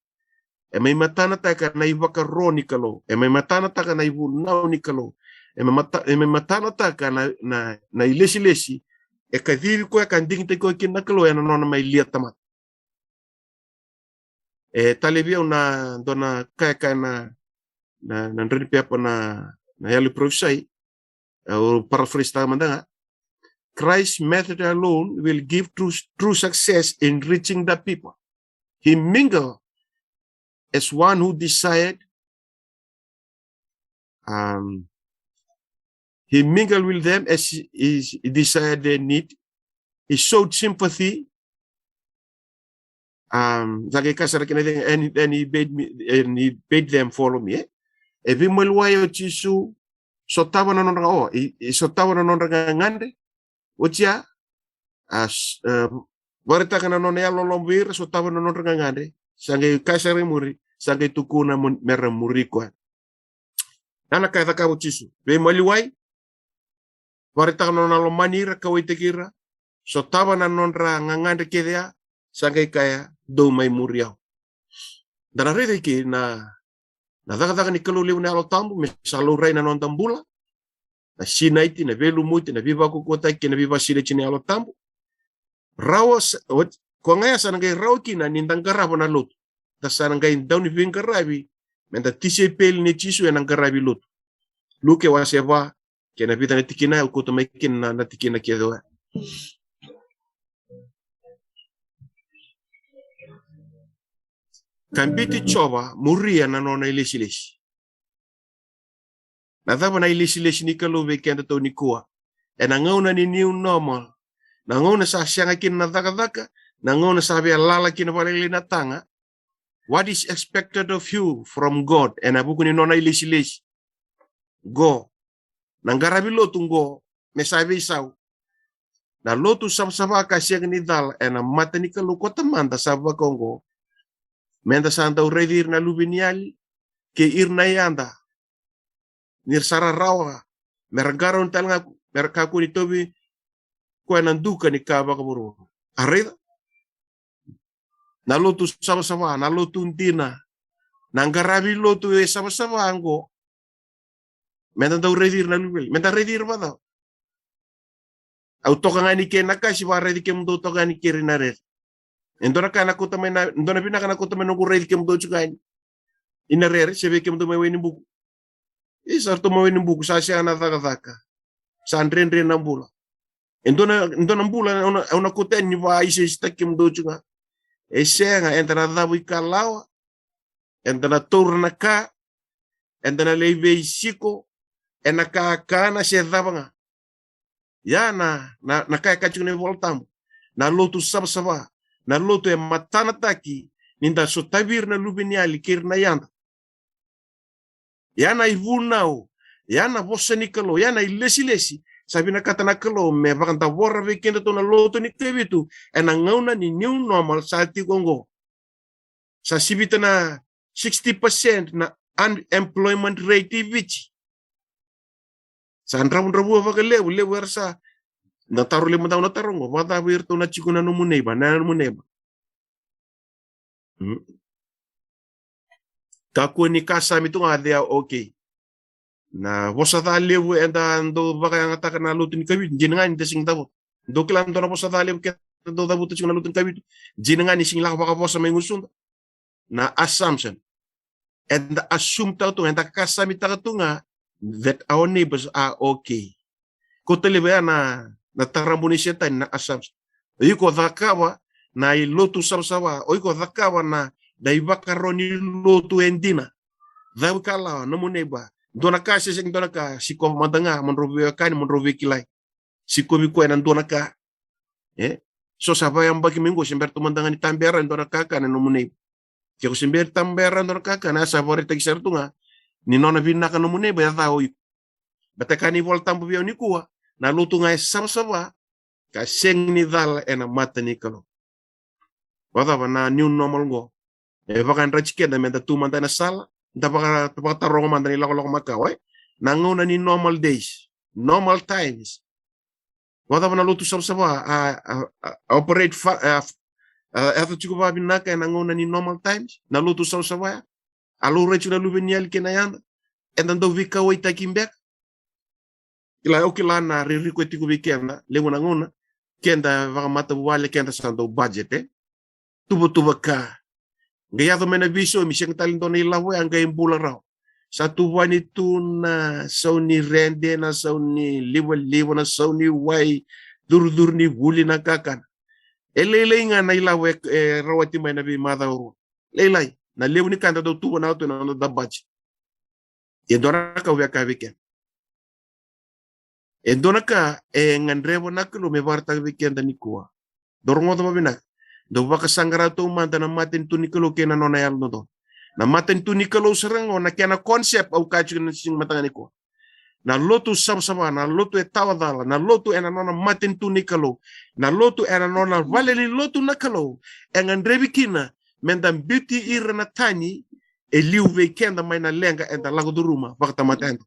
E mai matanataka na ivakaro ni Kalou. E mai matanataka na ivunau ni Kalou. E mai mata-, e mai matanataka na, na, na ilesilesi. E kacivi koya ka digitaki koya kina na Kalou ena nona mai lia tamata. E talevi au na dua na kayakaya na, na, na dreni pepa na, na Yalo i Parofisai. Au paraphrase taka mada ga. Christ's method alone will give true, true success in reaching the people. He mingle as one who desired, um, he mingled with them as he, he desired their need. He showed sympathy. Um, sa qai kaya sara kina, and, and he bade me, and he bade them follow me, eh? E veimaliwai o Jisu, sotava na nodra, o, e, e sotava na nodra gagadre. Oti ya, a, s-, e, vakaraitaka na nona yalololoma vei ira, sotava na nodra gagadre. Sa qai kaya sara i muri, sa qai tukuna mo-, mera muri koya. Ya na ka e cakava o Jisu. Veimaliwai, vakaraitaka na nona lomani ira, kauwaitaki ira, sotava na nodra gagadre kece ya, sa qai kaya, dou mai muri au. Da na raica eke na, na cakacaka ni Kalou levu na Yalo Tabu, me sa laurai na noda bula, na sinaiti, na veilumuti, na veivakaukauwataki, na veivakasinati ni Yalo Tabu. Rawa sa, ot-, ko ga ya sa na qai rawa kina ni da qarava na lotu. Da sa na qai dau ni veiqaravi, me da tisaipeli nei Jisu ena qaravi lotu. Luke wase va, kei na vica na tikina, au kauta mai kina na, na tikina kece oya. Ka biuti Jiova, muria na nona ilesilesi. Na cava na ilesilesi ni Kalou vei kedatou nikua? Ena gauna ni new normal, na gauna sa sega kina na cakacaka, na gauna sa via lala kina vakalailai na taga. What is expected of you from God? Ena vuku ni nona ilesilesi. Qo. Na qaravi lotu qo, me sa veisau. Na lotu savasava ka sega ni cala, ena mata ni Kalou ko Tamada sa vaka oqo. Me da sa dau raici ira na luveniyali, kei ira na yada. Ni ra sa rarawa, me ra qarauni tale ga, me ra kakua ni tauvi koya na duka ni ka vakavuravura. A raica? Na lotu savasava, na lotu dina, na qaravi lotu e savasava qo. Me da dau raici ira na luveniyali, me da raici ira vakacava? Au toka ga yani ke na ka, se vakaraici kemudou toka ga yani ke ira i Narere. E dua na ka na kauta mai na, dua na vinaka na kauta mai noqu raici kemudou tiko ga yani i Narere, se vei kemudou mai Wainibuku. Isa, ratou mai Wainibuku, sa sega na cakacaka. Sa dredre na bula. E dua na, dua na bula, au na, au na kauta yani ni vakaisaisataki kemudou tiko ga. E sega, eda na cavuikalawa, eda na taura na ka, eda na lai veisiko ena kakana se cava ga. Ia na, na, na ka e kaya tiko na iVola Tabu. Na lotu savasava, na lotu e matanataki, ni da sotavi ira na luveniyali kei ira na yada. Ia na ivunau, ia na vosa ni Kalou, ia na ilesilesi, sa vinakata na Kalou me vakadavora vei kedatou na lotu ni Kavitu, ena gauna ni new normal sa tiko oqo. Sa sivita na sixty percent na unemployment rate i Viti. Sa dravudravua vakalevu, levu era sa, na taro levu mada au na taro qo, vakacava iratou na tiko na nomu neighbor, na nomu neighbor. Hmm. Kakua ni kasami tu ga they are okay. Na vosa ca levu eda dau vakayagataka na lotu ni Kavitu, dina ga ni da sega ni cavuta. Dou kila dua na vosa ca levu keda dau cavuta tiko na lotu ni Kavitu, dina ga ni sega ni lako vakavosa mai gusuda. Na assumption. Eda assume taka tu ga, eda kasamitaka tu ga that our neighbors are okay. Ko tale vei ya na, na tarabu ni Setani, na assumption. O iko cakava na ilotu savasava, o iko cakava na, na ivakaro ni lotu e dina. Cavuikalawa nomu neighbor. Dua na ka se sega ni dua na ka, sikova mada ga mo drau veiwekani, mo drau veikilai. Sikovi koya ena dua na ka. E? So sa vakayabaki mai qo, se bera tu mada ga ni tabera e dua na kakana na nomu neighbor. Ke ko se bera tabera e dua na kakana, sa vakaraitaki sara tu ga ni nona vinaka nomu neighbor, e ca o iko. Baleta e kaya na iVola Tabu vei au nikua, na lotu ga e savasava, ka sega ni cala ena mata ni Kalou. Vakacava na new normal qo? E vakayadrati keda meda tu mada ena sala, da vaka, vakataroga mada na ilakolako makawa, e? Na gauna ni normal days, normal times. Vakacava na lotu savasava a, a, a, a operate fa, a, a, yaco tiko vakavinaka ena gauna ni normal times? Na lotu savasava ya, a laurai tiko na luveniyali kei na yada, eda dau veikauwaitaki beka. Kila, au kila na ririko e tiko vei keda levu na gauna, keda vakamatavuvale, keda sa dau budget, e? Tuvatuva ka. Qai yaco mai na veisaumi, sega tale dua na ilavo ya qai bula rawa. Sa tuvani tu na sau ni rede, na sau ni livaliva, na sau ni wai, curucuru ni vuli, na kakana. E lailai ga na ilavo e, e rawati mai na veimacawa rua. Lailai. Na levu ni ka da dau tuvanaka tu ena noda budget. E dua na ka au via kaya vei keda. E dua na ka e gadreva na Kalou me vakaraitaka vei keda nikua. Dou rogoca vakavinaka. Dou vakasaqara taumada na matanitu ni Kalou kei na nona yalododonu. Na matanitu ni Kalou sara ga qo, na kena concept au kaya tiko na siga mataka nikua. Na lotu savasava, na lotu e tawa cala, na lotu ena nona matanitu ni Kalou, na lotu ena nona vale ni lotu na Kalou, e gadrevi kina meda biuti ira na tani e liu vei keda mai na leqa eda lako curuma vakatamata yada.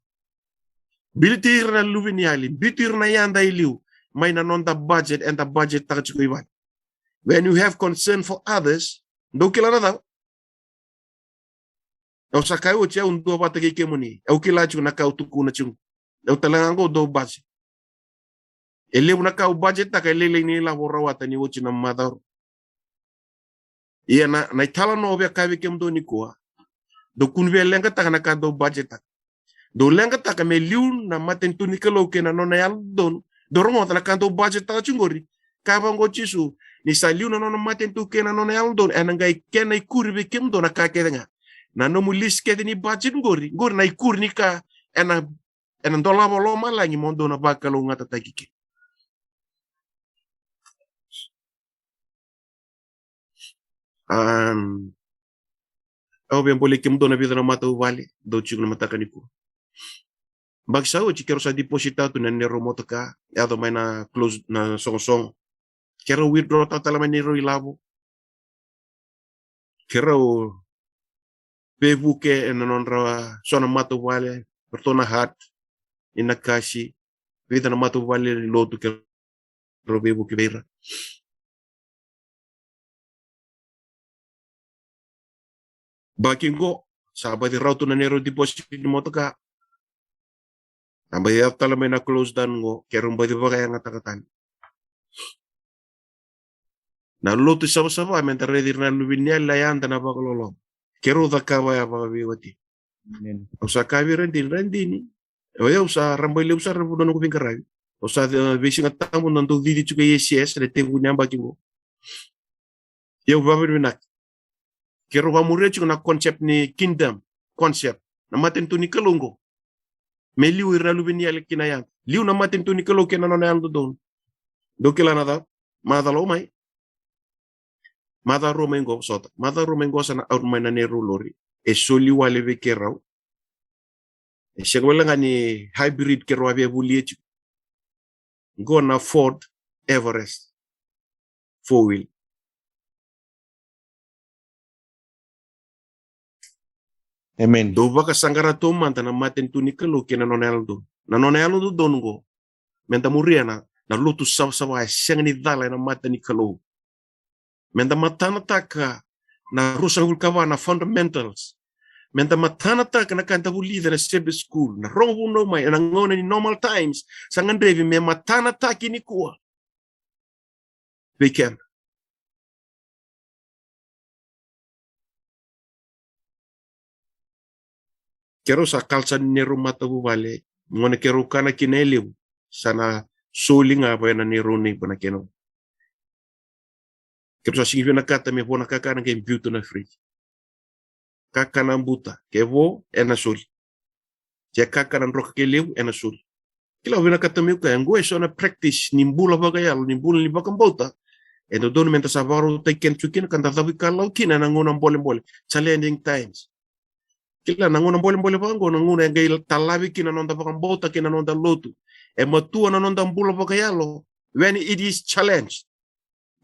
Biuti ira na luveniyali, biuti ira na yada e liu mai na noda budget eda budget taka tiko i vale. When you have concern for others, dou kila na cava? Au sa kaya oti, au duavata kei kemuni. Au kila tiko na ka au tukuna tiko. Au tale ga qo dou budget. E levu na ka au budget taka, e lailai ni ilavo au rawata ni oti na macawa rua. Ia na, na italanoa au via kaya vei kemudou nikua. Dou kua ni via leqataka na ka dou budget taka. Dou leqataka me liu na matanitu ni Kalou kei na nona yalododonu. Dou rogoca na ka dou budget taka tiko qori. Kaya vaqo o Jisu, ni sa liu na nona matanitu kei na nona yalododonu, ena qai kena ikuri vei kemudou na ka kece ga. Na nomu list kece ni budget qori, qori na ikuri ni ka ena, ena dolava o lomalagi mo dou na vakalougatataki kina. Am, au via bolei kemudou na vica na matavuvale dou tiko na mataka nikua. Yabaki sa oti keirau sa deposit tu na neirau motoka, yaco mai na close na sogosogo. Keirau withdraw taka tale mai neirau ilavo. Keirau veivuke ena nodra so na matavuvale, ratou na Heart, i Nakasi, vica na matavuvale ni lotu keirau veivuke vei ira. Yabaki qo, sa baci rawa tu na neirau deposit ni motoka. Sa baci yaco tale mai na close down qo, keirau baci vakayagataka tale. Na lotu savasava, meda raici ira na luveniyali, na yada, na vakaloloma. Keirau cakava ya vakaveiwatini. Amen. Au sa kaya vei Radini, Radini, o yau sa rabailevu sara na vanua noqu veiqaravi. Au sa, e, veisiga tabu na dau cici tiko i S C S na tekivu ni yabaki qo. Ia au vakavinavinaka. Keirau vakamuria tiko na concept ni kingdom, concept. Na matanitu ni Kalou qo. Me liu ira na luveniyali kei na yada. Liu na matanitu ni Kalou kei na nona yalododonu. Dou kila na cava? Macawa rua mai. Macawa rua mai qo, sota. Macawa rua mai qo sa na out mai na neirau lori. E soli wale vei keirau. E sega wale ga ni hybrid keirau a via volia tiko. Qo na Ford Everest. Four wheel. Amen. Dou vakasaqara taumada na matanitu ni Kalou kei na nona yalododonu. Na nona yalododonu qo. Meda muria na, na lotu savasava e sega ni cala ena mata ni Kalou. Meda matanataka na ruasagavulu ka va na fundamentals. Meda matanataka na ka eda vulica na Sabbath school, na rogo vunau mai, ena gauna ni normal times, sa gadrevi me matanataki nikua. Vei keda. Keirau sa culture ni neirau matavuvale, gauna keirau kana kina e levu, sa na soli ga vei na neirau neighbor na kena. Keirau sa sigi vinakata me vo na kakana qai biuta na fridge. Kakana buta, ke vo, ena soli. Se kakana droka ke levu, ena soli. Kila, au vinakata meu kaya, qo e so na practice ni bula vakayalo, ni bula ni vakabauta. E dodonu meda sa vakarautaki keda tu kina, ka da cavuikalawa kina ena gauna bolebole. Challenging times. Kila, na gauna bolebole vaqo, na gauna e qai talavi kina na noda vakabauta kei na noda lotu. E matua na noda bula vakayalo, when it is challenged.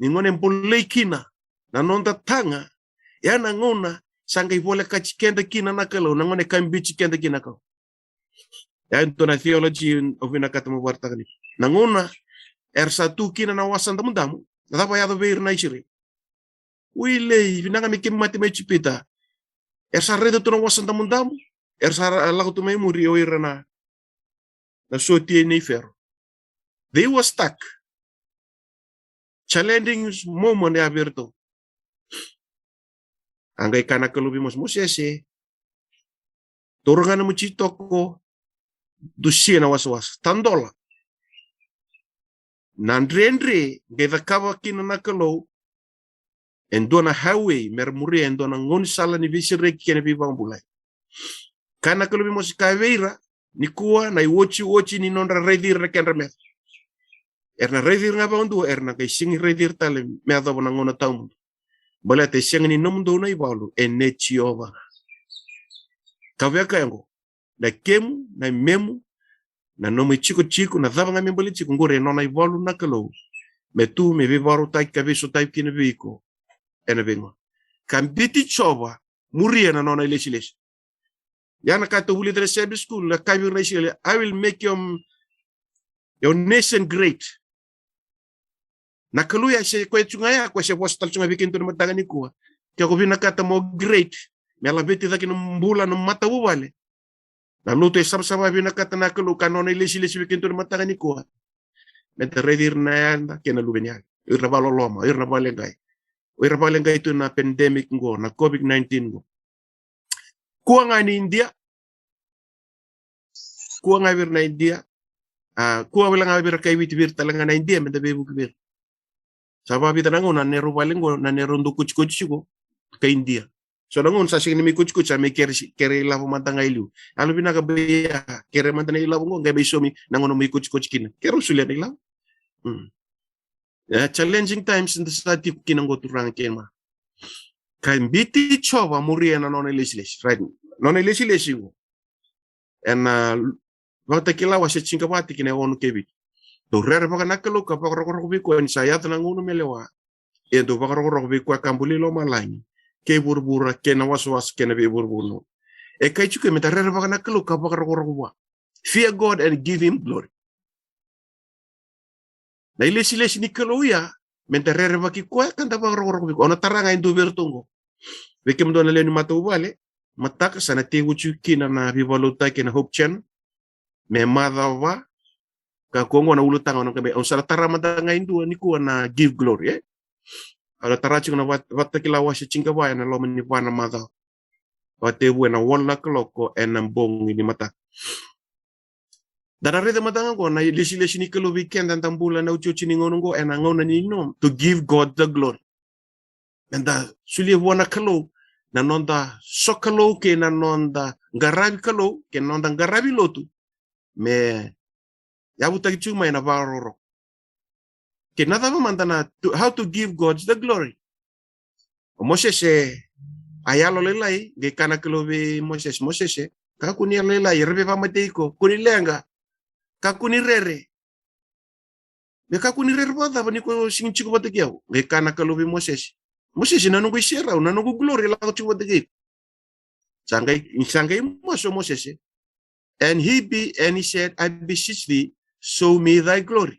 Ni gauna e bolei kina na noda taga, ya na gauna sa qai volekati keda kina na Kalou, na gauna e kabiti keda kina na Kalou. Ya e dua na theology au vinakata mo vakaraitaka ni na gauna era sa tu kina na Wasa Damudamu, na cava yaco vei ira na Isireli? Uilei, vinaka me keimami mate mai Ijipita. Era sa raica tu na Wasa Damudamu, era sa ra-, lako tu mai muri o ira na, na sotia nei Fero. They were stuck. Challenging moment ya vei iratou. A qai kaya na Kalou vei Mosese, Mosese, taura ga na nomu ititoko, dusia na wasawasa, tadola. Na dredre qai cakava kina na Kalou e dua na highway me ra muria, e dua na gaunisala ni veisereki kei na veivakabulai. Kaya na Kalou vei Mosese, kaya vei ira, nikua na iotioti ni nodra raici ira na kedra meca. Era na raici ira ga vakadua, era na qai sega ni raici ira tale me yacova na gauna tawamudu. Baleta e sega ni nomudou na ivalu, e nei Jiova. Ka via kaya oqo, na kemu, na memu, na nomu itikotiko, na cava ga me baleti iko, oqori e nona ivalu na Kalou me tu, me veivakarautaki ka veisotavi kina vei iko ena veigauna. Ka biuti Jiova, muria na nona ilesilesi. Ya na ka tou vulica ena Sabbath school, na kaya vei ira na Isireli, I will make your, your nation great. Na Kalou ya, se koya tu ga ya, koya se vosa tale tu ga vei kemudou ena mataka nikua. Ke ko vinakata mo great, me laveti cake na bula, na matavuvale, na lotu e savasava, vinakata na Kalou ka nona ilesilesi vei kemudou ena mataka nikua, me da raici ira na yada kei na luve ni yali, ira na vakaloloma, ira na vakaleqai, ira na vakaleqai tu na pandemic qo, na COVID nineteen qo. Kua ga ni Idia. Kua ga vei ira na Idia. A, kua wale ga vei ira kai Viti, vei ira tale ga na Idia, me da veivuke vei ira. Sa vakavica na gauna na neirau vale qo, na neirau dau kotikoti tiko kai Idia. So na gauna sa sega ni mai kotikoti, sa mai kere, kere ilavo mada ga e liu. Yalo vinaka bai ya, kere mada na ilavo qo, qai mai saumi na gauna mai kotikoti kina. Kere au solia na ilavo. Mm. E, challenging times da sa tiko kina qo, turaga kei na marama. Ka biuti Jiova, muria na nona ilesilesi. Right? Nona ilesilesi qo. Ena Vakatakila wase tinikava, tikina e ono kei vitu. Dou rerevaka na Kalou ka vakarokoroko vei koya, ni sa yaco na gauna me lewa. E dou vakarokoroko vei koya ka buli lomalagi kei vuravura kei na wasawasa kei na veivurevure. E kaya tiko me da rerevaka na Kalou ka vakarokoroko vua. Fear God and give him glory. Na ilesilesi ni Kalou ya, me da rerevaki koya ka da vakarokoroko vei koya. O na tara ga e dua vei iratou qo. Vei kemudou na lewe ni matavuvale, mataka sa na tekivu tiko kina na veivakalotutaki ena Hope Channel me macawa. Ka koya qo na ulutaga, o na qai mai, au sa na tara mada ga e dua nikua na give glory, e? Au na tara tiko na Vakatakila wase tinikava ena loma ni va na macawa. Vakatekivu ena walu na kaloko ena bogi ni mataka. Da na raica mada ga qo na ilesilesi ni Kalou vei keda da bula ena iotioti ni gauna qo, ena gauna ni nom, to give God the glory. Me da solia vua na Kalou na noda sokalou kei na noda qaravi Kalou kei na noda qaravi lotu, me yavutaki tiko mai na vakarokoroko. Kei na cava mada na, to, how to give God the glory. O Mosese a yalolailai, qai kaya na Kalou vei Mosese, Mosese, kakua ni yalolailai, era via vakamatei iko, kua ni leqa, kakua ni rere. Me kakua ni rere vakacava ni ko sega ni tiko vata kei au? Qai kaya na Kalou vei Mosese, Mosese, na noqu iserau, na noqu glory e lako tiko vata kei iko. Sa qai, sa qai masu o Mosese. And he be, and he said, I beseech thee, show me thy glory.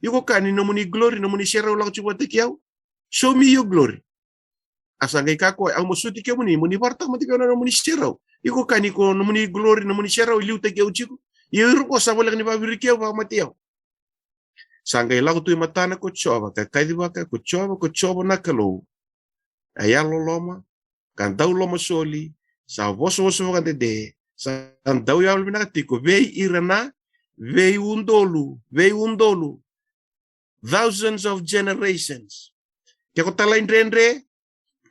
Iko kaya ni nomuni glory, nomuni serau lako tiko vata kei au? Show me your glory. A sa qai kaya o koya, au masuti kemuni mo ni vakaraitaka mada vei au na nomuni serau. Iko kaya ni ko nomuni glory, nomuni serau e liutaki au tiko. Ia o ira qo sa voleka ni vakaviriki au, vakamatei au. Sa qai lako tu e matana ko Jiova, ka kacivaka, ko Jiova, ko Jiova na Kalou, a yalololoma ka dau lomasoli, sa vosavosa vakadede, sa dau yalovinaka tiko vei ira na veiudolu, veiudolu, thousands of generations. Ke ko talaidredre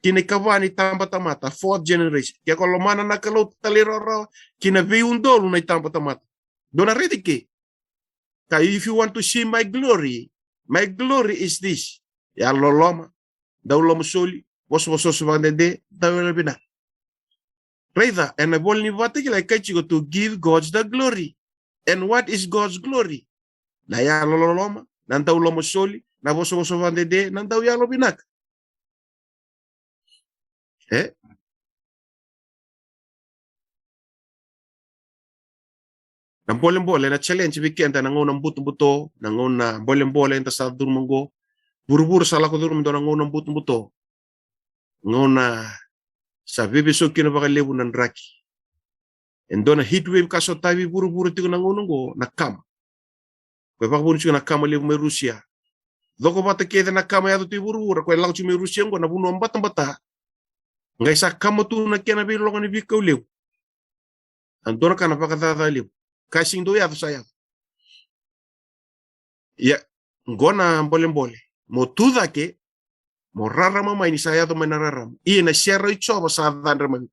ki na ikava ni tabatamata, fourth generation. Ke ko lomana na Kalou, talairawarawa ki na veiudolu na itabatamata. Dou na raica ke. Ka, if you want to see my glory, my glory is this. Yalololoma, dau lomasoli, vosavosa vakadede, dau yalovinaka. Raica, ena ivola ni Vakatakila e kaya tiko to give God the glory. And what is God's glory? Na yalololoma, na dau lomasoli, na vosavosa vadede, na dau yalo vinaka. E? Na bolebole, na challenge vei keda na gauna butobuto, na gauna bolebole eda sa curuma oqo. Vuravura sa lako curuma e dua na gauna butobuto. Gauna sa veiveisau kina vakalevu na draki. E dua na heat wave ka sotavi vuravura tiko na gauna oqo, na kama. Ko e vakavuna tiko na kama levu mai Rusia. Coko vata kece na kama yaco tu i vuravura, ko e lako tiko mai Rusia oqo, na vanua batabata. Qai sa kama tu na kena veiloga ni veikau levu. A dua na ka na vakacaca levu. Ka sega ni dau yaco sa yaco. Ia, oqo na bolebole. Mo tu cake, mo rarama mai ni sa yaco mai na rarama. Ia na serau i Jiova sa cadra mai.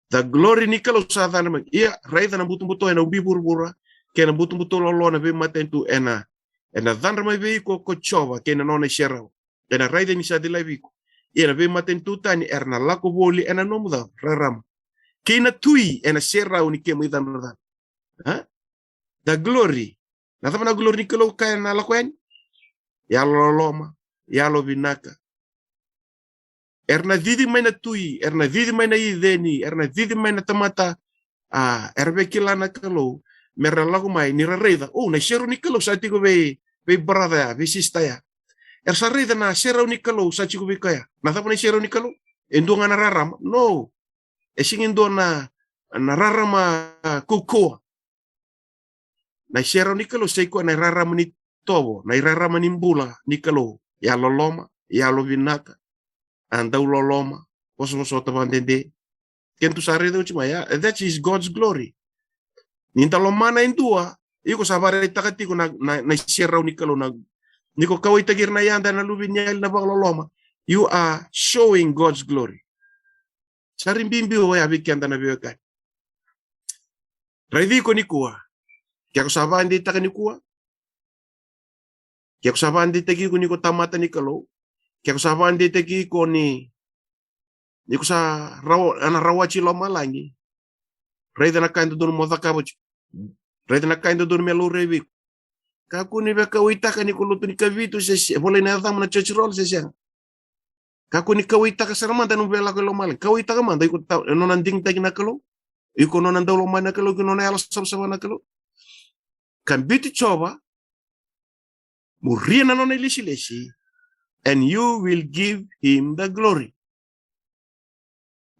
The glory ni Kalou sa cadra mai. Ia, raica na butobuto ena ubi vuravura, kei na butobuto lolo na veimatanitu ena, ena cadra mai vei iko ko Jiova, kei na nona iserau. Ena raica ni sa cilavi iko. Ia na veimatanitu tani era na lako voli ena nomu cava, rarama. Kei na tui ena serau ni kemu icadrocadro. A? The glory. Na cava na glory ni Kalou ka ena lako yani? Yalo loloma, yalo vinaka. Era na cici mai na tui, era na cici mai na iceni, era na cici mai na tamata. A, era via kila na Kalou, mera lako mai, ni ra raica. O, na iserau ni Kalou sa tiko vei, vei brother ya, vei sister ya. Era sa raica na iserau ni Kalou sa tiko vei koya. Na cava na iserau ni Kalou? E dua ga na rarama? No. E sega ni dua na, na rarama, a, kaukauwa. Na iserau ni Kalou sa i koya na irarama ni tovo, na irarama ni bula ni Kalou. Yalo loloma, yalo vinaka, a dau loloma, vosavosota vadede. Kena tu sa raica oti mai, a, that is God's glory. Ni da lomana e dua, iko sa varaitaka tiko na, na, na iserau ni Kalou, na, ni ko kauaitaki ira na yada na luveniyali na vakaloloma. You are showing God's glory. Sa ri bibi oya vei keda na veiwekani. Raici iko nikua. Ke ko sa vakadeitaka nikua. Ke ko sa vakadeitaki iko ni ko tamata ni Kalou. Ke ko sa vakadeitaki iko ni, ni ko sa rawa, ena rawati lomalagi. Raica na ka e dodonu mo cakava tiko. Raica na ka e dodonu me laurai vei iko. Kakua ni via kauaitaka ni ko lotu ni Kavitu se sega, volai na yacamu na church roll se sega. Kakua ni kauaitaka sara mada na nomu via lako i lomalagi. Kauaitaka mada iko ta-, nona digitaki na Kalou. Iko nona dau lomani na Kalou, iko nona yalo savasava na Kalou. Ka biuti Jiova, muria na nona ilesilesi, and you will give him the glory.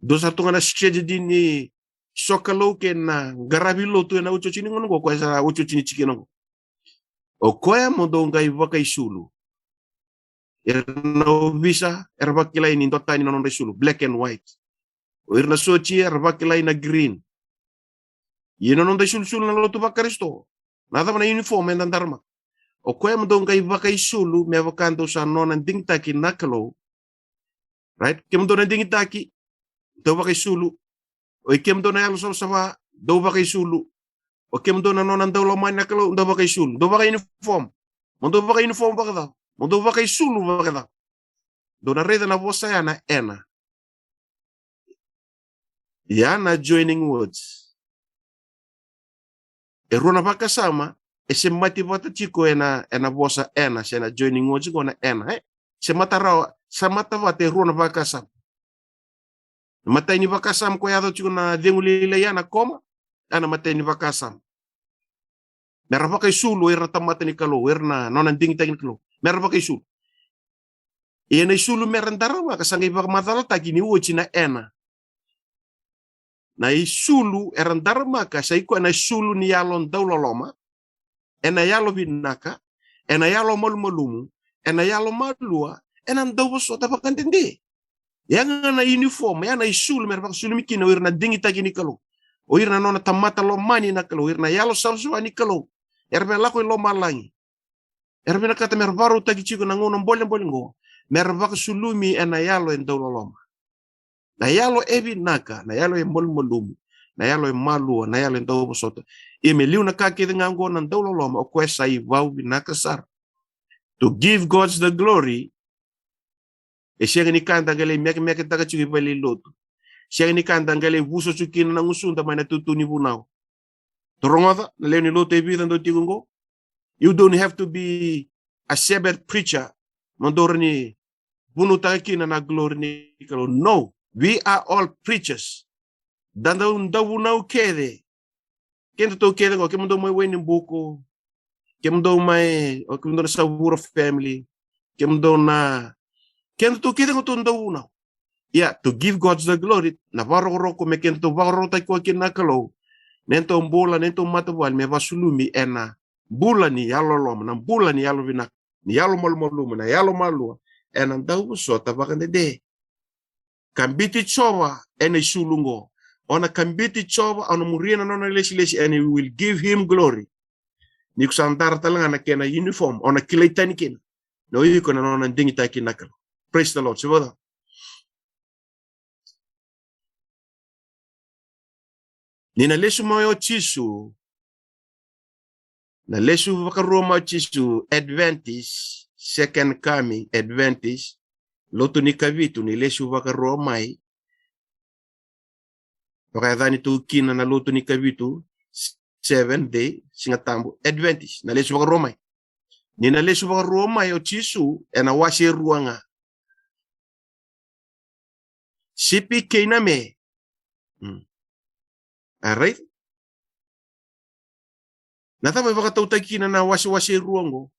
Dua sa tu ga na strategy ni sokalou kei na qaravi lotu ena otioti ni gauna oqo, koya sa otioti ni tikina oqo. O koya mo dou qai vakaisulu. Ira na ovisa era vakilai ni duatani na nodra isulu, black and white. O ira na sotia era vakilai na green. Ia na noda isulusulu na lotu vaKarisito, na cava na uniform eda daramaka? O koya mo dou qai vakaisulu me vaka dou sa nona digitaki na Kalou. Right? Kemudou na digitaki, dou vakaisulu. O i kemudou na yalo savasava, dou vakaisulu. O kemudou na nona dau lomani na Kalou, dou vakaisulu. Dou vakauniform. Mo dou vakauniform vakacava? Mo dou vakaisulu vakacava? Dou na raica na vosa ya na ena. Ya na joining words. E rua na vakasama e semati vata tiko ena, ena vosa ena, se na joining words qo na ena, e? Semata rawa, semata vata e rua na vakasama. Matai ni vakasama ko yaco tiko na cegu lailai ya na koma, ya na matai ni vakasama. Mera vakaisulu o ira na tamata ni Kalou, o ira na nona digitaki ni Kalou. Mera vakaisulu. Ia na isulu mera daramaka sa qai vakamacalataki ni oti na ena. Na isulu era daramaka sa i koya na isulu ni yalo dau loloma, ena yalo vinaka, ena yalo malumalumu, ena yalo malua, ena dau vosota vakadede. Ya ga na uniform, ya na isulu mera vakasulumi kina o ira na digitaki ni Kalou. O ira na nona tamata lomani na Kalou, o ira na yalo savasava ni Kalou. Era via lako i lomalagi. Era vinakata mera vakarautaki tiko na gauna bolebole qo. Mera vakasulumi ena yalo e dau loloma. Na yalo e vinaka, na yalo e malumalumu, na yalo e malua, na yalo e dau vosota. Ia me liu na ka kece ga qo na dau loloma, o koya sa ivau vinaka sara. To give God the glory, e sega ni ka da qai lai mekemeketaka tiko i valenilotu. Sega ni ka da qai lai vuso tiko kina na gusuda mai na tutu ni vunau. Tou rogoca, na lewe ni lotu e vica dou tiko qo. You don't have to be a shepherd preacher mo dou rawa ni vunautaka kina na glory ni Kalou. No, we are all preachers. Da dau, dau vunau kece. Kedatou kece qo, kemudou mai Wainibuku, kemudou mai, o kemudou na Savura family, kemudou na, kedatou kece qo tou dau vunau. Ia, to give God the glory, na vakarokoroko me kedatou vakarokorokotaki koya kina na Kalou. Na nodatou bula, na nodatou matavuvale me vakasulumi ena bula ni yalololoma, na bula ni yalovinaka, ni yalomalumalumu, na yalomalua, ena dau vosota vakadede. Kabiti Jiova ena isulu qo. O na kabiti Jiova, o na muria na nona ilesilesi, and you will give him glory. Ni ko sa dara tale ga na kena uniform, o na kilai tani kina. Na o iko na nona digitaki na Kalou. Praise the Lord. Se vata. Ni na lesu mai o Jisu, na lesu vakarua mai o Jisu, Adventist, second coming, Adventist, lotu ni Kavitu, ni lesu vakarua mai. Vakayacani tu kina na lotu ni Kavitu, Seventh Day, Siga Tabu, Adventist, na lesu vakarua mai. Ni na lesu vakarua mai o Jisu, ena wase rua ga. Sipi kei na me. Hmm. All right. Na cava e vakatautaki kina na wasewase rua qo?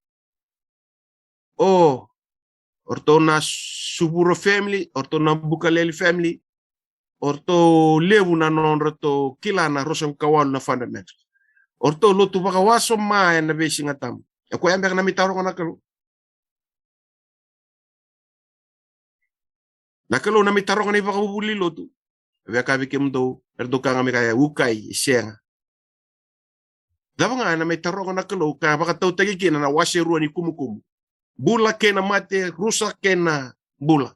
O, o ratou na Suvuro family, o ratou na Bukaleli family, o ratou levu na nodratou kila na ruasagavulu ka walu na fundamental. O ratou lotu vakawasoma ena veisiga tabu. E koya beka na mai taroga na Kalou. Na Kalou na mai taroga na ivakavuvuli lotu. Veka vei kemudou, era dou ka ga mai kaya ukai, e sega. Cava ga ena mai taroga na Kalou, ka vakatautaki kina na wase rua ni Kumukumu. Bula kei na mate, rusa kei na bula.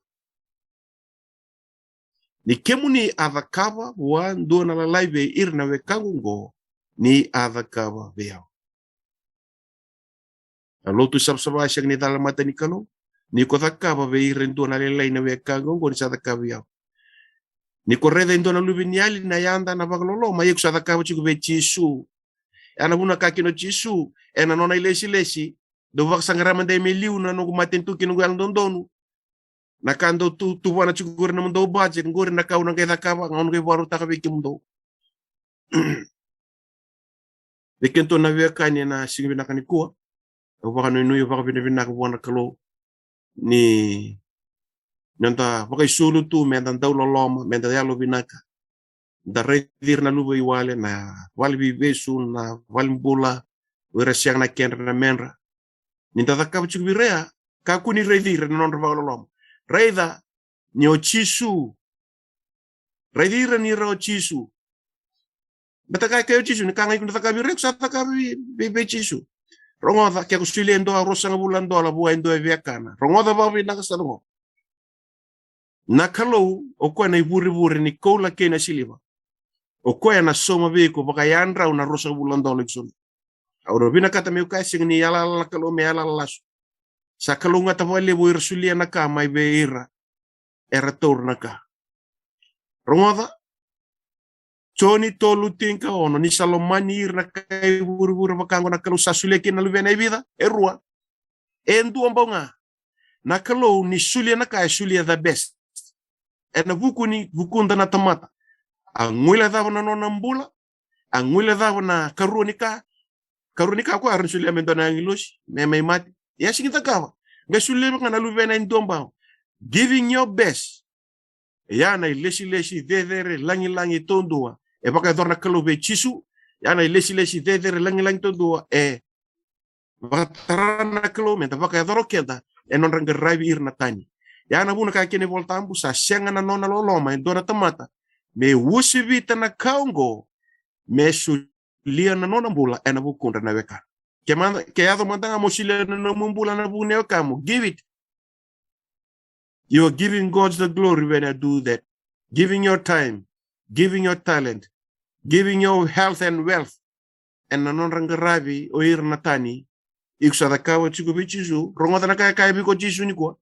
Ni kemuni a cakava vua dua na lalai vei ira na wekaqu oqo, ni a cakava vei au. Na lotu savasava e sega ni cala mata ni Kalou. Ni ko cakava vei ira e dua na lalai na wekaqu oqo, ni sa cakava vei au. Ni ko raica e dua na luveniyali na yada na vakaloloma, ia ko sa cakava tiko vei Jisu. E na vuna ka kina o Jisu, ena nona ilesilesi, dou vakasaqara mada me liu na noqu matanitu kei noqu yalododonu. Na ka dou tu, tuvana tiko qori na nomudou budget, qori na ka au na qai cakava, au na qai vakarautaka vei kemudou. Vei kemudou na veiwekani ena siga vinaka nikua, au vakanuinui, au vakavinavinaka vua na Kalou ni noda vakaisulu tu, meda dau loloma, meda yalovinaka. Da raici ira na luvaiwale, na vale ni veivesu, na vale ni bula, o ira sega na kedra na medra. Ni da cakava tiko vei ira ya, kakua ni raici ira na nodra vakaloloma. Raica ni o Jisu. Raici ira ni ra o Jisu. Baleta ka e kaya o Jisu, ni ka ga iko na cakava vei ira, iko sa cakava vei, vei, vei Jisu. Rogoca, ke ko solia e dua ruasagavulu na dola vua e dua e viakana, rogoca vakavinaka sara qo. Na Kalou, o koya na ivurevure ni koula kei na siliva, o koya na sauma vei iko vakayadrau na ruasagavulu na dola iko solia. Au na vinakata meu kaya, sega ni yalayala na Kalou me yalayala lasu. Sa kalougata vakalevu o ira solia na ka mai vei ira era taura na ka. Rogoca, Joni tolu tinikaono, ni sa lomani ira na kai vurevure vaka oqo na Kalou, sa solia kina na luvena e vica? E rua. E dua bau ga. Na Kalou ni solia na ka, e solia the best. Ena vuku ni, vukuda na tamata. A guilecava na nona bula, a guilecava na karua ni ka. Karua ni ka koya era na solia me dua na agilosi me mai mate. Ia sega ni cakava. Qai solia ga na luvena e dua bau. Giving your best. Ia na ilesilesi cecere lagilagi taudua e vakayacora na Kalou vei Jisu. Ia na ilesilesi cecere lagilagi taudua e vakatara na Kalou meda vakayacora o keda e nodra qaravi ira na tani. Ia na vuna ka kena iVolatabu, sa sega na nona loloma e dua na tamata me uasivita na ka oqo, me solia na nona bula ena vukudra na wekana. Ke mada, ke yaco mada ga mo solia na nomu bula ena vuku ni wekamu, give it. You are giving God the glory when you do that. Giving your time, giving your talent, giving your health and wealth. Ena nodra qaravi o ira na tani, iko sa cakava tiko vei Jisu. Rogoca na ka e kaya vei iko o Jisu nikua.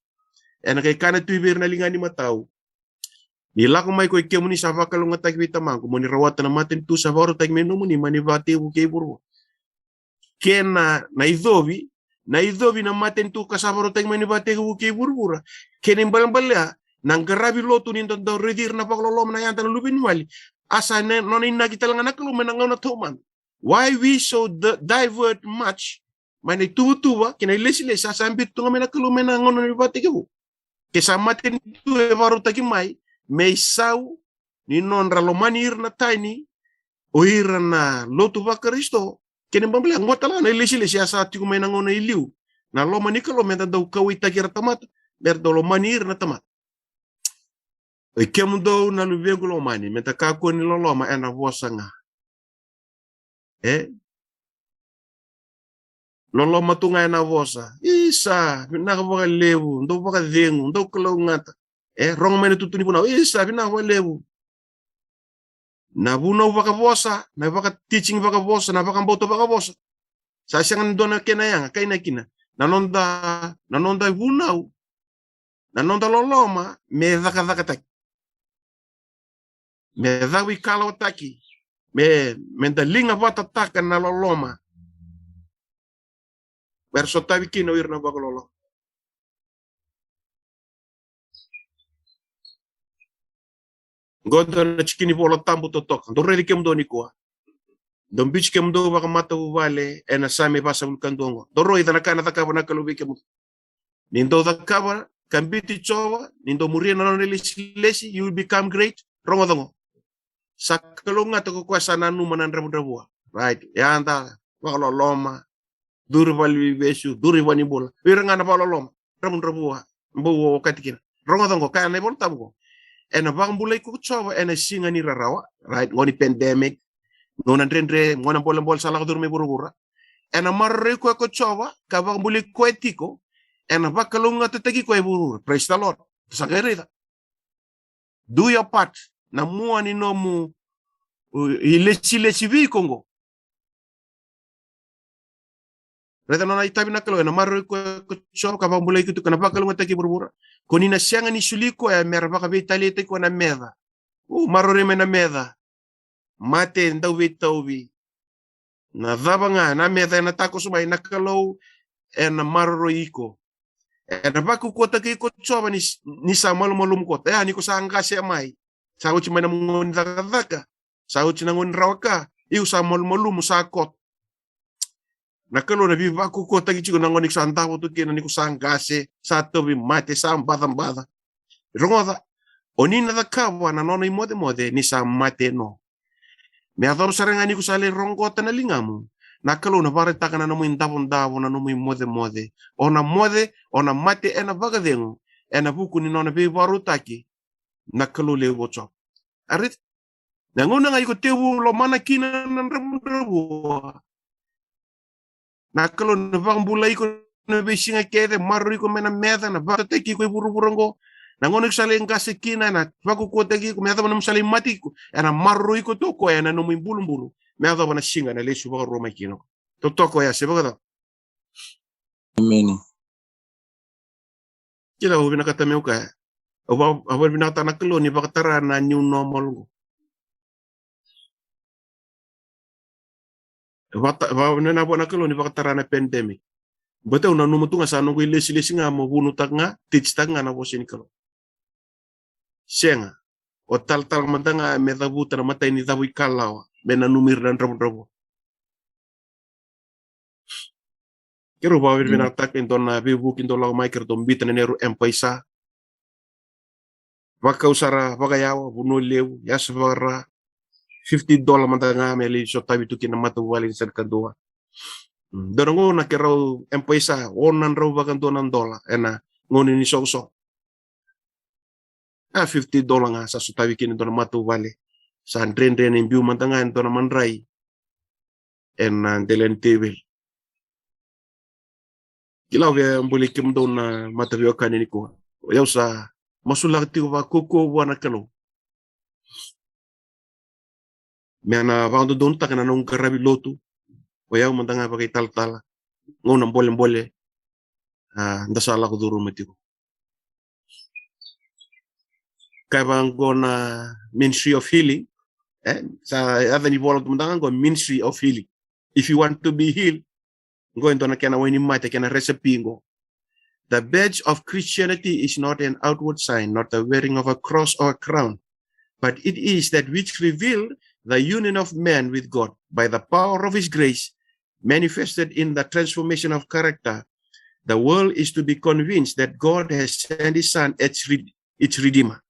Ena qai kana tu vei ira na liga ni matau: Ni lako mai ko i kemuni sa vakalougatataki vei Tamaqu, mo ni rawata na matanitu sa vakarautaki me nomuni mai na ivakatekivu kei vuravura. kei na, na icovi, na icovi na matanitu ka sa vakarautaki mai na ivakatekivu kei vuravura. Kena ibalebale ya, na qaravi lotu ni dau, dau raici ira na vakaloloma na yada na luve ni wali. A sa ne, nona inaki tale ga na Kalou mai na gauna taumada. Why we so di-, divert much? Mai na ituvatuva kei na ilesilesi a sa biuta tu ga mai na Kalou mai na gauna ni ivakatekivu. Ke sa matanitu e vakarautaki mai me isau ni nodra lomani ira na tani o ira na lotu vaKarisito. Kena ibalebale ya, qo tale ga na ilesilesi a sa tiko mai na gauna i liu. Na loma ni Kalou meda dau kauwaitaki ira tamata, meda dau lomani ira na tamata. Oi kemudou na luvequ lomani, meda kakua ni loloma ena vosa ga. E? Loloma tu ga ena vosa. Isa, vinaka vakalevu, dou vakacegu, dou kalougata. E, rogo mai na itutu ni vunau. Isa, vinaka vakalevu. Na vunau vakavosa, na vaka-teaching vakavosa, na vakabauta vakavosa. Sa sega ni dua na kena yaga, kaina kina. Na noda, na noda vunau, na noda loloma, me cakacakataki. Me cavuikalawataki, me, meda liga vatataka na loloma. Era sotavi kina o ira na vakaloloma. Qo dua na tikina ni Vola Tabu totoka. Dou raici kemudou nikua. Dou biuti kemudou vakamatavuvale ena Same vasagavulu ka dua qo. Dou raica na ka ena cakava na Kalou vei kemudou. Ni dou cakava ka biuti Jiova, ni dou muria na nona ilesilesi, you will become great. Rogoca qo. Sa kalougata ko koya sa nanuma na dravudravua. Right. Yada, vakaloloma, curu i valeniveivesu, curu i valenibula. O ira ga na vakaloloma, dravudravua, bau okati kina. Rogoca qo, kaya na iVola Tabu qo. Ena vakabulai ko Jiova ena siga ni rarawa, right? Qo ni pandemic, qo na dredre, qo na bolebole sa lako curu mai vuravura. Ena maroroi koya ko Jiova, ka vakabulai koya tiko, ena vakalougatataki koya e vuravura. Praise the Lord. Sa qai raica. Do your part. Na mua ni nomu, uh, ilesilesi vei iko qo. Raica na nona itavi na Kalou, ena maroroi koya ko Jiova ka vakabulai iko tiko, ena vakalougatataki e vuravura. Ko ni na sega ni soli koya mera vakaveitaliataki koya na meca. U, maroroi mai na meca. Mate, dauveitauvi. Na cava ga na meca ena takoso mai, na Kalou ena maroroi iko. Ena vakaukauwataki iko Jiova ni, ni sa malumalumu koto. Ia, ni ko sa qase mai. Sa oti mai na gauna ni cakacaka. Sa oti na gauna ni rawa ka. Io, sa malumalumu, sa koto. Na Kalou na veivakaukauwataki tiko na gauna ni ko sa davo tu kina, ni ko sa qase, sa tauvi mate, sa bacabaca. Rogoca, o ni na cakava na nona imocemoce ni sa mate no. Me yacova sara ga ni ko sa lai roqota na ligamu, na Kalou na vakaraitaka na nomu idavodavo, na nomu imocemoce. O na moce, o na mate ena vakacegu, ena vuku ni nona veivakarautaki na Kalou levu o Jiova. A raica? Na gauna ga iko tekivu lomana kina na dravudravua, na Kalou na vakabulai iko na veisiga kece, maroroi iko mai na meca, na vakatataki iko e vuravura oqo. Na gauna iko sa lai qase kina, na vakaukauwataki iko, me yacova nomu sa lai mate iko, ena maroroi iko tu o koya ena nomu ibulubulu, me yacova na siga ena lesu vakarua mai kina. Totoka oya, se vakacava? Emeni. Kila, au vinakata meu kaya, au va-, au vakavinavinakataka na Kalou ni vakatara na new normal qo. Vata-, va-, na, na, na Kalou ni vakatara na pandemic. Baleta au nanuma tu ga sa noqu ilesilesi ga mo vunutaka ga, teachtaka ga na vosa ni Kalou. Sega. O talatala mada ga me cavuta na imatai ni cavuikalawa, me nanumi ira na dravudravua. Keirau vakavinavinakataka e dua na veivuke dau lako mai, keirau dau biuta na neirau M-PAiSA. Vakau sara vakayawa, vanua levu, yasa vakara, fifty dollar mada ga me lai sotavi tu kina na matavuvale ni yasana kadua. Mm, dua na gauna keirau M-PAiSA, ono na drau vakadua na dola ena gauna ni soqosoqo. A, fifty dollar ga sa sotavi kina e dua na matavuvale. Sa dredre ni biu mada ga e dua na madrai ena dela ni teveli. Kila, au via bolei kemudou na mataveiwekani nikua. O yau sa masulaka tiko vakaukauwa vua na Kalou me na vakadodonutaka na noqu qaravi lotu. O yau mada ga vakaitalatala, gauna bolebole, a, da sa lako curuma tiko. Kaya vaqo na Ministry of Healing, e, sa yaca ni vola tu mada ga qo, Ministry of Healing. If you want to be healed, Qo e dua na kena wainimate, kena recipe qo. The badge of Christianity is not an outward sign, not the wearing of a cross or a crown, but it is that which revealed the union of man with God by the power of his grace, manifested in the transformation of character. The world is to be convinced that God has sent his son as re-, its redeemer.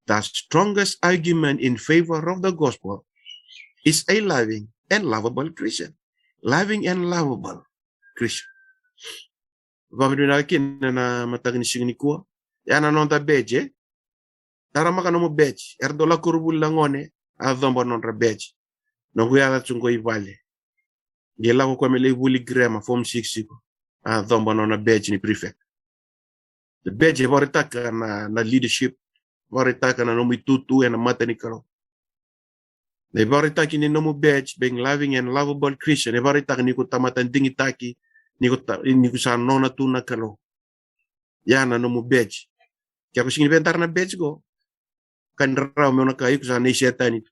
The strongest argument in favor of the gospel is a loving and lovable Christian. Loving and lovable Christian. Vakavinavinaka kina na mataka ni siga nikua. Ya na noda badge, e? Taramaka nomu badge. Era dau lako koronivuli na gone, a coba nodra badge. Noqu yaca tu qo i vale. Qai lako koya me lai vuli grammar, form six iko. A coba nona badge ni prefect. The badge e vakaraitaka na, na leadership, vakaraitaka na nomu itutu ena mata ni Kalou. Na ivakaraitaki ni nomu badge, being loving and lovable Christian, e vakaraitaka ni ko tamata digitaki, ni ko ta-, ni ko sa nona tu na Kalou. Ya na nomu badge. Ke ko sega ni via dara na badge qo, ka ni rawa me o na kaya iko sa nei Setani tu.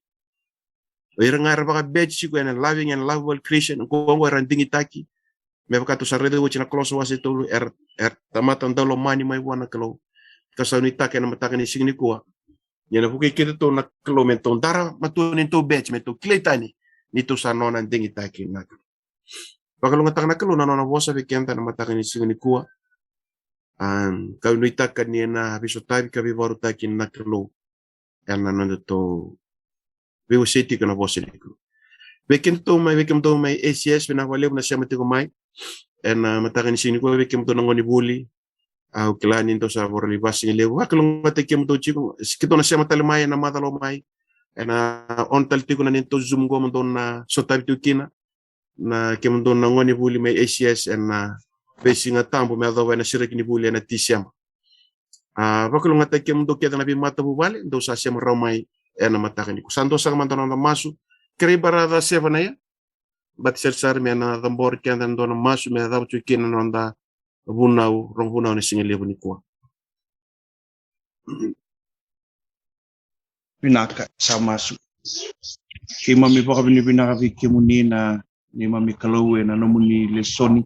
O ira ga era vakabadge tiko ena loving and lovable Christian, qo, qo era digitaki. Me vaka tou sa raica oti na Kolosa wase tolu, era, era tamata daulomani mai vua na Kalou. Ka sa nuitaka ena mataka ni siga nikua, ni na vukei keitou na Kalou me tou dara matua ni tou badge, me tou kilai tani ni tou sa nona digitaki na Kalou. Vakalougatataka na Kalou na nona vosa vei keda na mataka ni siga nikua. Am, kau nuitaka ni na veisotavi ka veivakarautaki na Kalou ena noda tou veiwasei tiko na vosa ni Kalou. Vei kemudou mai, vei kemudou mai A C S, vinaka vakalevu na sema tiko mai ena mataka ni siga nikua, vei kemudou na gone vuli. Au kila ni dou sa voro ni vakasigalevu. Vakalougatataki kemudou tiko. Keitou na sema tale mai ena macawa mai. Ena on tale tiko na neitou Zoom qo mo dou na sotavi tiko kina. Na kemudou na gone vuli mai A C S ena veisiga tabu me yacova ena sereki ni vuli ena Tiseba. A, vakalougatataki kemudou kece na veimatavuvale dou sa sema rawa mai ena mataka nikua. Sa dua saka mada na noda masu. Kerei Brother Sevanaia Batisari Sara me na cabori keda na dua na masu me yacova tiko kina na noda vunau, rogo vunau ena siga levu nikua. Vinaka, sa masu. Keimami vakavinavinaka vei kemuni na neimami Kalou ena nomuni lesoni,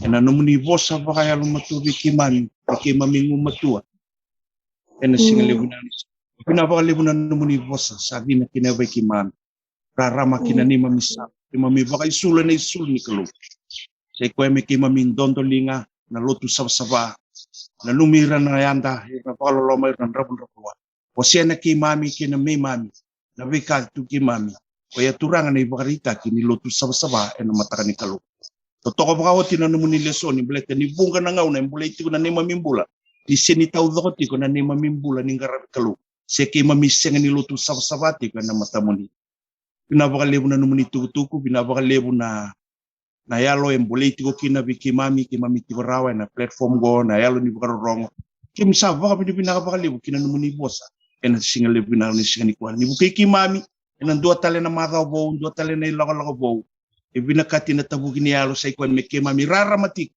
ena nomuni vosa vakayalomatua vei keimami, vei keimami gumatua ena siga levu vinaka. Vinaka vakalevu na nomuni vosa sa cina kina vei keimami. Rarama ki na neimami sa, keimami vakaisulu ena isulu ni Kalou. Sa i koya me keimami dodoliga na lotu savasava, nanumi ira na yada, ira na vakaloloma, ira na dravudravua. Wasea na keimami kei na meimami na veika tu keimami. Koya Turaga na ivakaraitaki ni lotu savasava ena mataka ni Kalou. Totoka vakaoti na nomuni lesoni, baleta ni vuqa na gauna e bulai tiko na neimami bula, ni sega ni taucoko tiko na neimami bula ni qaravi Kalou, se keimami sega ni lotu savasava tiko ena matamuni. Vinaka vakalevu na nomuni tukutuku, vinaka vakalevu na, na yalo e bolei tiko kina vei keimami, keimami tiko rawa ena platform qo, na yalo ni vakarorogo. Keimami sa vakavinavinaka vakalevu ki na nomuni vosa ena siga levu vinaka ni siga nikua, ni vukei keimami ena dua tale na macawa vou, dua tale na ilakolako vou. E vinakati na tavuki ni yalo, sa i koya me keimami rarama tiko,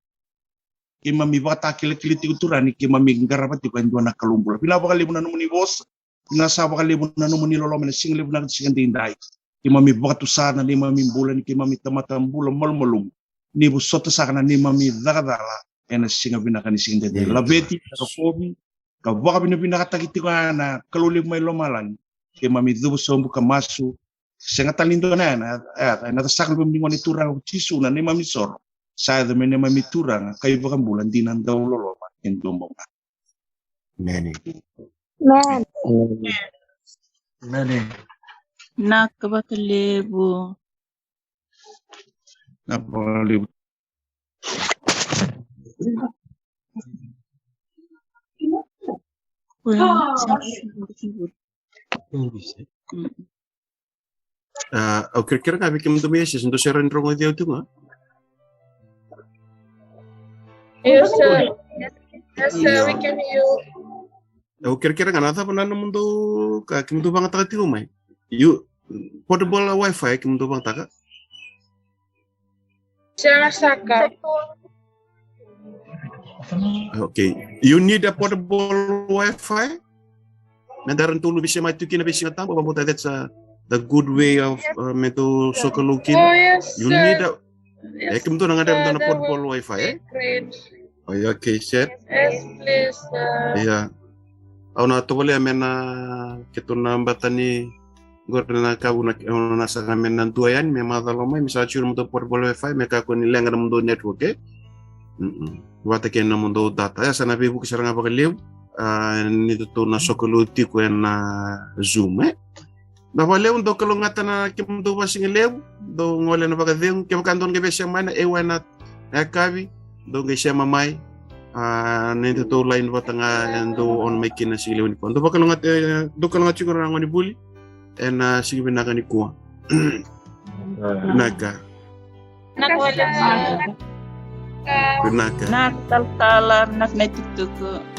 keimami vakatakilakila tiko Turaga ni keimami qarava tiko e dua na Kalou bula. Vinaka vakalevu na nomuni vosa. Vinaka sa vakalevu na nomuni loloma ena siga levu vinaka ni siga daidai. Keimami vakatusa na neimami bula ni keimami tamata bula malumalumu, ni vosota saka na neimami cakacala ena siga vinaka ni siga daidai. Laveti, rokovi, ka vakavinavinakataki tiko ga na Kalou levu mai lomalagi. Keimami cuva sobu ka masu, sega tale ni dua na yaya, ena yacana, ena yacana saka na neimami Gone Turaga ko Jisu na neimami isoro, sa yaco me neimami Turaga ka iVakabula dina dauloloma e dua bau ga. Emeni. Emeni. Emeni. Vinaka vakalevu. Vinaka vakalevu. A, au kerekere ga vei kemudou mai S S, dou se rawa ni rogoci au tiko ga? Yes, sir. Yes, sir, we can hear you. Au kerekere ga, na cava na nomudou ka kemudou vakayagataka tiko mai? You, portable Wi-Fi kemudou vakayagataka? Sega saka. Okay. You need a portable Wi-Fi? Me da rawa ni tou veisema tu kina veisiga tabu, but that's a, the good way of, uh, me tou sokalou kina. Oh, yes, sir. You need a, E kemudou na gadreva dou na portable wifi, e? Oi, okay, set. Ia. Au na tovolea me na keitou na batani qori na kavu na, na saga me na dua yani me macala mai me sa tiko na mudou portable wifi me kakua ni leqa na mudou network, e? Vata kei na mudou data. Ia sa na veivuke sara ga vakalevu ni datou na sokalou tiko ena Zoom, e? Na vakalevu dou kalougata na kemudou vasigalevu, dou gole na vakacegu, kevaka dou na qai veisema mai na A Y na yakavi, dou qai sema mai. A, na datou line vata ga e dou on mai kina na sigalevu nikua. Dou vakalougata, dou kalougata tiko na gonevuli ena siga vinaka nikua. Vinaka. Vinaka. Vinaka talatala, vinaka na itukutuku.